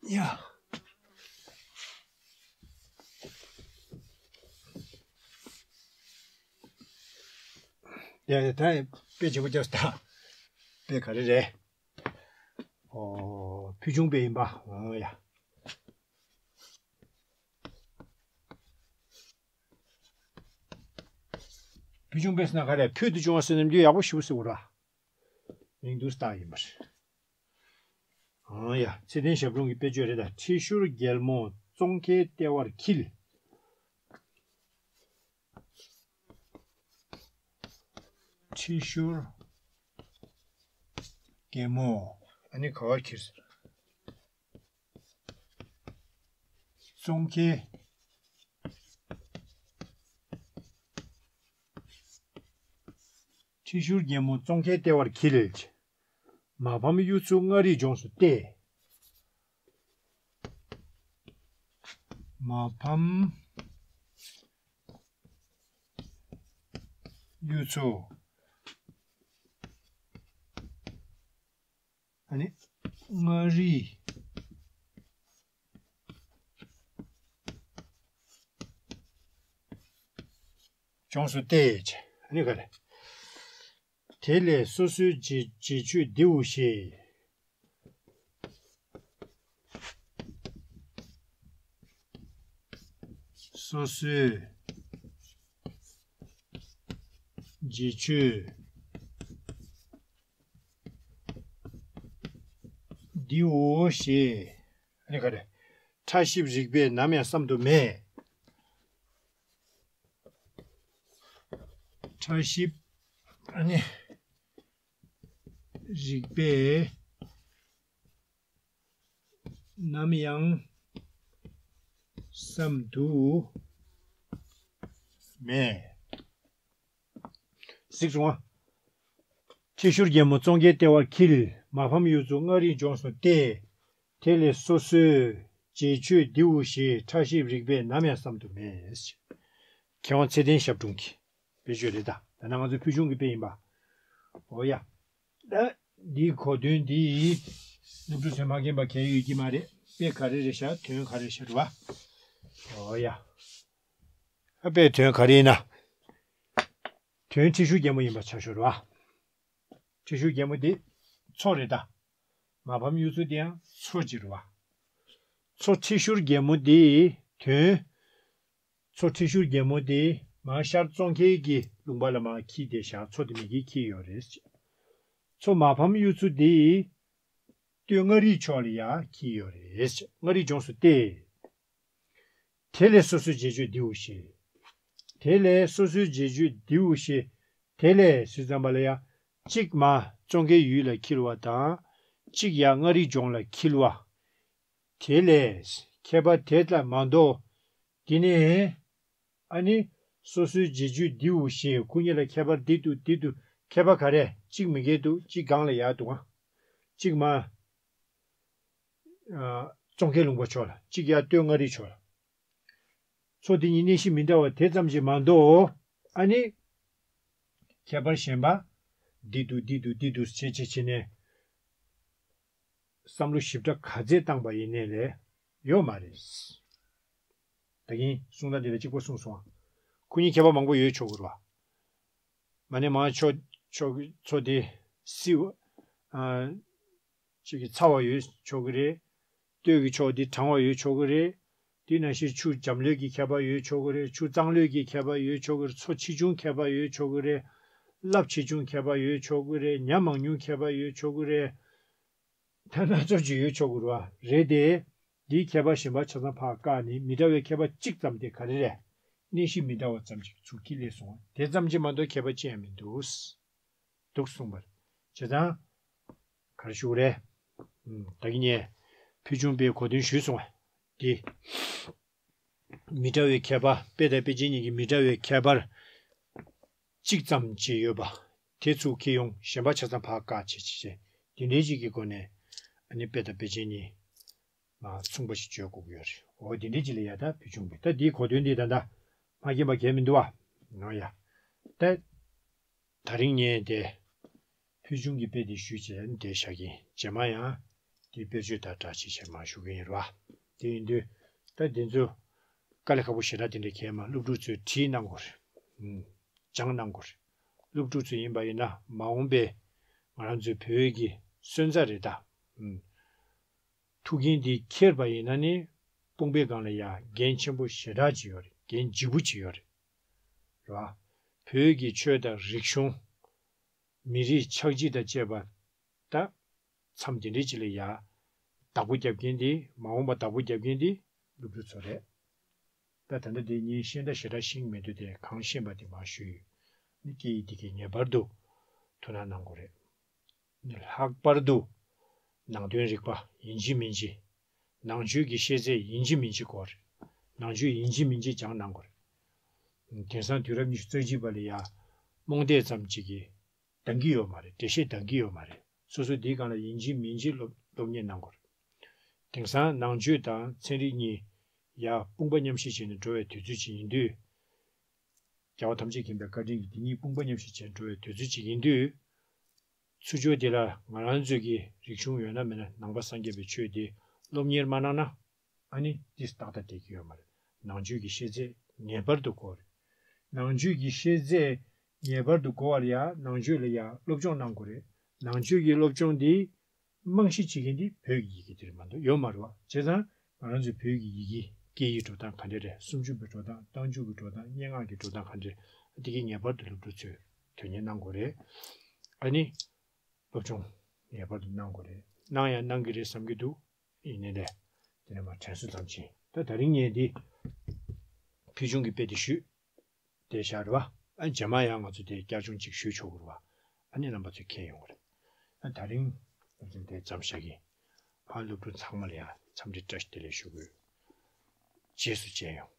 ཡ། ཡ་ཡ་ད་དཔེ་ཆེན་པོ་རྒྱབ་སོང་ད། དཔེ་ག་རེ་རེད། ཨོ། ཕུལ་བྱུང་དཔེ་ཡིན་པ། ཨོ་ཡ། ཕུལ་བྱུང་དཔེ་ཟེར་ན་ག་རེ། ཕུལ་དུ་བྱུང་བ་ཟེར་ན་འདི་ཡག་པོ་ཞིབ་ཟེར་བ་ར། མིང་དུ་བཏགས་ཡིན་པ་རེད། ཨང་ཡ། ཚེ་བརྟན་ཞབས་དྲུང་གི་དཔེ་བརྗོད་རེད་ད། ཁྲི་ཤུར་རྒྱལ་མོ་ཙོང་ཁའི་ལྟེ་བར་འཁྱིལ། ཁྲི་ཤུར་རྒྱལ་མོ། ཨ་ནི་ག་བར་འཁྱིལ་ཟེར། ཙོང་ཁའི། ཁྲི་ཤུར་རྒྱལ་མོ་ཙོང་ཁའི་ལྟེ་བར་འཁྱིལ། མ་ཕམ་གཡུ་མཚོ་མངའ་རིས་ལྗོངས་སུ་གཏད། མ་ཕམ་གཡུ་མཚོ། ཨ་ནི། མངའ་རིས་ལྗོངས་སུ་གཏད། ཨ་ནི་ག་རེ། དེ་ལས་སོ་སོའི་རྗེ་རྗེ་ཆོས་འདིའོ་ཞེས། སོ་སོའི་རྗེ་ཆོས་འདིའོ་ཞེས། ཨ་ནི་ག་རེ། ཕྲ་ཞིབ་རིག་པས་ནམ་ཡང་བསམ་དུ་མེད། ཕྲ་ཞིབ་ཨ་ནི་རིག་པས་ནམ་ཡང་བསམ་དུ་མེད། གཟིགས་བྱུང་བ། ཁྲི་ཤུར་རྒྱལ་མོ་ཙོང་ཁའི་ལྟེ་བར་འཁྱིལ། མ་ཕམ་གཡུ་མཚོ་མངའ་རིས་ལྗོངས་སུ་གཏད། དེ་ལས་སོ་སོའི་རྗེ་ཆོས་འདིའོ་ཞེས་ཕྲ་ཞིབ་རིག་པས་ནམ་ཡང་བསམ་དུ་མེད། མཁས་དབང་ཚེ་བརྟན་ཞབས་དྲུང་གི་དཔེ་བརྗོད་རེད་ད། ད་ནང་ང་ཚོའི་ཕུལ་བྱུང་གི་དཔེ་ཡིན་པ། འོ་ཡ། ད་འདིའི་གོ་དོན་འདི་སློབ་ཕྲུག་ཚོས་མ་མཁྱེན་པ་གང་ཡང་ཡོད་ཀྱི་མ་རེད། དཔེ་ག་རེ་རེད་ཤག་དོན་ག་རེ་རེད་ཤག་རེད་བ། འོ་ཡ། ཨ་དཔེ་དོན་ག་རེ་ཡིན་ན། དོན་ཁྲི་ཤོར་རྒྱལ་མོ་ཡིན་པ་ཆ་བཞག་རེད་བ། ཁྲི་ཤོར་རྒྱལ་མོ་འདི་མཚོ་རེད་ད། མ་ཕམ་གཡུ་མཚོ་འདི་ཡང་མཚོ་ཅིག་རེད་བ། མཚོ་ཁྲི་ཤོར་རྒྱལ་མོ་འདི་དོན། མཚོ་ཁྲི་ཤོར་རྒྱལ་མོ་འདི་མར་ཤར་ཙོང་ཁའི་གི་ལུང་པ་ལ་མར་འཁྱིལ་བསྡད་ཤག་མཚོ་དེ་མ་གིར་འཁྱིལ་ཡོད་རེད། མཚོ་མ་ཕམ་གཡུ་མཚོ་འདི་སྟོད་མངའ་རིས་ཕྱོགས་ལ་ཡར་འཁྱིལ་ཡོད་རེད། མངའ་རིས་ལྗོངས་སུ་སྟེ། དེ་ལས་སོ་སོའི་རྗེས་གཅོད་འདིའོ་ཞེས། དེ་ལས་སོ་སོའི་རྗེས་གཅོད་འདིའོ་ཞེས། དེ་ལས་ཟེར་ཙམ་པ་ལ་ཡ། གཅིག་མར་ཙོང་ཁའི་ཡུལ་ལ་འཁྱིལ་བ་དང་། གཅིག་ཡར་མངའ་རིས་ལྗོངས་ལ་འཁྱིལ་བ། དེ་ལས་ཁྱད་པར་དེ་ལྟར་མ་མདོ། འདི་ནས་ཨ་ནི་སོ་སོའི་རྗེས་གཅོད་འདིའོ་ཞེས། ཁོ་གཉིས་ལ་ཁྱད་པར་འདི་འདུག་འདི་འདུག་ཁྱད་པར་ག་རེ། གཅིག་མ་གིར་འདུག་གཅིག་སྒང་ལ་ཡར་འདུག་ཨ། གཅིག་མར། ཙོང་ཁའི་ལུང་པ་ཕྱོགས་ལ། གཅིག་ཡར་སྟོད་མངའ་རིས་ཕྱོགས་ལ། མཚོ་དེ་གཉིས་གནས་གཤིས་མི་འདྲ་བ་དེ་ཙམ་གྱིས་མ་གཏོགས། ཨ་ནི། ཁྱད་པར་གཞན་པ། འདི་འདུག་འདི་འདུག་འདི་འདུག་བྱས་བྱས་བྱས་ནས། བསམ་བློ་ཞིབ་ཕྲ་ག་ཚད་བཏང་པ་ཡིན་ནའི་ལས་ཡོད་མ་རེད། ད་གིན་གསུང་སྟངས་དེ་ལ་གཅིག་པ་གསུངས་སོང་ཨ། ཁོ་གཉིས་ཁྱད་པར་མང་པོ་ཡོད་ཆོག་གི་རེད་བ། མ་ནས་མར་ཕྱོགས་ཕྱོགས་མཚོ་དེ་བསིལ་བ། ཨ། གཅིག་གི་ཚ་བ་ཡོད་ཆོག་གི་རེད། སྟོད་ཀྱི་ཕྱོགས་འདི་གྲང་བ་ཡོད་ཆོག་གི་རེད། དེ་ནང་བཞིན་ཆུ་འཇམ་ལོས་ཀྱི་ཁྱད་པར་ཡོད་ཆོག་གི་རེད། ཆུ་གཙང་ལོས་ཀྱི་ཁྱད་པར་ཡོད་ཆོག་གི་རེད། མཚོ་ཆེ་ཆུང་ཁྱད་པར་ཡོད་ཆོག་གི་རེད། རླབས་ཆེ་ཆུང་ཁྱད་པར་ཡོད་ཆོག་གི་རེད། ཉ་མང་ཉུང་ཁྱད་པར་ཡོད་ཆོག་གི་རེད། ད་སྣ་ཚོགས་ཅིག་ཡོད་ཆོག་གི་རེད་བ། རེད་དེ། འདིའི་ཁྱད་པར་གཞན་པ་ཆ་ཚང་ཕར་བཀག་ནས་མི་འདྲ་བའི་ཁྱད་པར་གཅིག་ཙམ་དེ་ག་རེ་རེད། གནས་གཤིས་མི་འདྲ་བ་ཙམ་ཅིག་ཚུར་འཁྱེར་སླེབས་སོང་བ། དེ་ཙམ་གྱིས་མ་གཏོགས་ཁྱད་པར་ཅི་ཡང་མི་འདུག་འདུག་གསུངས་པ་རེད། བྱས་ཙང་། ག་རེ་ཞུ་དགོས་རེད། ཨུམ། ད་གིན་ངས་ཕུལ་བྱུང་དཔེའི་གོ་དོན་ཞུས་སོང་བ། འདི། མི་འདྲ་བའི་ཁྱད་པར། དཔེ་དང་དཔེ་ཅན་གཉིས་ཀྱི་མི་འདྲ་བའི་ཁྱད་པར་གཅིག་ཙམ་ཅིག་ཡོད་པ། དེ་ཚུར་འཁྱེར་ཡོང་། གཞན་པ་ཆ་ཚང་ཕར་བཀག་བྱས་བྱས་བྱས། དེ་འདྲའི་ཅིག་གི་སྒོ་ནས་ཨ་ནི་དཔེ་དང་དཔེ་ཅན་གཉིས་མ་མཚུངས་པ་ཞིག་བརྗོད་དགོས་ཀྱི་ཡོད་རེད། འོ་དེ་འདྲའི་ཅིག་ལ་ཡ་ད་ཕུལ་བྱུང་དཔེ། ད་འདིའི་གོ་དོན་འདི་ད་ལྟ་མ་མཁྱེན་པ་གང་ཡང་མི་འདུག་བ། འོ་ཡ། ད། ད་རིང་ངས་དེ་ཕུལ་བྱུང་གི་དཔེ་དེ་ཞུས་བྱས་དེ་བཞག་གིན། རྗེས་མ་ཡང་དེའི་དཔེར་བརྗོད་དང་སྦྲགས་བྱས་བྱས་མར་ཞུ་གི་ཡིན་རེད་བ། དེ་ཡིན་དུས་ད་དེ་ཚོ་དཀའ་ལས་ཁག་པོ་ཞེ་དྲག་དེ་འདྲ་གང་ཡང་མ། སློབ་ཕྲུག་ཚོས་བྲིས་གནང་དགོས་རེད། ཨུམ། སྦྱངས་གནང་དགོས་རེད། སློབ་ཕྲུག་ཚོ་ཡིན་པ་ཡིན་ན་མ་འོངས་པའི་ང་རང་ཚོའི་བོད་ཀྱི་སོན་རྩ་རེད་ད། ཨུམ། ཐུགས་འགན་འདི་འཁྱེར་བ་ཡིན་ན་ནི་དཔུང་པའི་སྒང་ལ་ཡ་འགན་ཆེན་པོ་ཞེ་དྲག་ཅིག་ཡོད་རེད། འགན་ལྗིད་པོ་ཅིག་ཡོད་རེད། རེད་བ། བོད་ཀྱི་ཆོས་དང་རིག་གཞུང་། མི་རིགས་ཆགས་འཇིག་དང་བཅས་པ། ད། མཚམས་དེ་འདྲའི་ཅིག་ལ་ཡ། བདག་པོ་རྒྱབ་མཁན་དེ། མ་འོངས་པ་བདག་པོ་རྒྱབ་མཁན་དེ་སློབ་ཕྲུག་ཚོ་རེད། ད་ད་ལྟ་དེ་ངས་ཤེས་ད་ཞེ་དྲག་ཤེས་ཀྱི་མི་འདུག་དེ་གང་ཤེས་པ་དེ་མར་ཞུས་ཡོད། ནི་སྐད་ཡིག་འདི་གའི་ངེས་པར་དུ་ཐུགས་སྣང་གནང་དགོས་རེད། ནི་ལྷག་པར་དུ་ནང་དོན་རིག་པ་ཡིན་གཅིག་མིན་གཅིག་ནང་ཆོས་ཀྱི་ཤེས་ཚད་ཡིན་གཅིག་མིན་གཅིག་དགོས་རེད། ནང་ཆོས་ཡིན་གཅིག་མིན་གཅིག་སྦྱངས་གནང་དགོས་རེད། དེང་སང་དུས་རབས་ཉི་ཤུ་རྩ་གཅིག་པ་ལ་ཡ་རྨོངས་དད་ཙམ་གཅིག་གིས་འདང་གི་ཡོད་མ་རེད། འགྲེལ་བཤད་འདང་གི་ཡོད་མ་རེད། སོ་སོ་འདིའི་སྒང་ལ་ཡིན་གཅིག་མིན་གཅིག་སློབ་སློབ་གཉེར་གནང་དགོས་རེད། དེང་སང་ནང་ཆོས་དང་ཚན་རིག་གཉིས་ཡ་དཔུང་པ་མཉམ་གཤིབ་བྱས་ནས་འགྲོ་བའི་དུས་ཚོད་ཅིག་ཡིན་དུས། རྒྱལ་བ་ཐམས་ཅད་མཁྱེན་པའི་བཀའ་དྲིན་གྱིས་འདི་གཉིས་དཔུང་པ་མཉམ་གཤིབ་བྱས་འགྲོ་བའི་དུས་ཚོད་ཅིག་ཡིན་དུས། ཚུར་ཕྱོགས་འདི་ལ་ང་རང་ཚོའི་གི་རིག་གཞུང་ཡོད་ན་མེད་ན་ནང་པ་སངས་རྒྱས་པའི་ཆོས་འདི་སློབ་གཉེར་མ་གནང་ན། ཨ་ནི་འདི་ཏག་ཏག་བསྡད་ཀྱི་ཡོད་མ་རེད། ནང་ཆོས་ཀྱི་ཤེས་ཚད་ངེས་པར་དུ་དགོས་རེད། ནང་ཆོས་ཀྱི་ཤེས་ཚད་ངེས་པར་དུ་དགོས་པ་ལ་ཡ་ནང་ཆོས་ལ་ཡ་སློབ་སྦྱོང་གནང་དགོས་རེད། ནང་ཆོས་ཀྱི་སློབ་སྦྱོང་འདི་རྨང་གཞི་བྱེད་མཁན་འདི་བོད་ཀྱི་ཡི་གེ་འདི་རེད་མ་གཏོགས་ཡོད་མ་རེད་བ། བྱས་ཙང་ང་རང་ཚོའི་བོད་ཀྱི་ཡི་གེ་སྐད་ཡིག་འགྲོ་སྟངས་ག་འདྲ་རེད། སུམ་ཅུ་པའི་འགྲོ་སྟངས། རྟགས་འཇུག་གི་འགྲོ་སྟངས། སྙན་ངག་གི་འགྲོ་སྟངས་ག་འདྲ་རེད། འདི་གི་ངེས་པར་དུ་སློབ་ཕྲུག་ཚོས་དོན་གཉེར་གནང་དགོས་རེད། ཨ་ནི། སློབ་སྦྱོང་ངེས་པར་དུ་གནང་དགོས་རེད། གནང་ཡང་གནང་གི་རེད་བསམ་གྱི་འདུག་ཡིན་ནའི་ལས། དེ་ནས་མར་དྲན་གསོ་ཙམ་ཅིག་ད་ད་རིང་ངས་འདི་ཕུལ་བྱུང་གི་དཔེ་དེ་ཞུས། དེ་བཞག་རེད་བ། ཨ་རྗེས་མ་ཡང་ང་ཚོ་དེ་བསྐྱར་སྦྱོང་ཅིག་ཞུས་ཆོག་གི་རེད་བ། ཨ་ནི་རྣམ་པ་ཚོས་མཁྱེན་ཡོང་གི་རེད། ཨ་ད་རིང་ང་ཚོ་དེ་ཙམ་བཞག་གི། ཨ་སློབ་ཕྲུག་ཚང་མ་ལ་ཡང་འཚམས་འདྲི་བཀྲ་ཤིས་བདེ་ལེགས་ཞུ་དགོས། རྗེས་སུ་མཇལ་ཡོང་།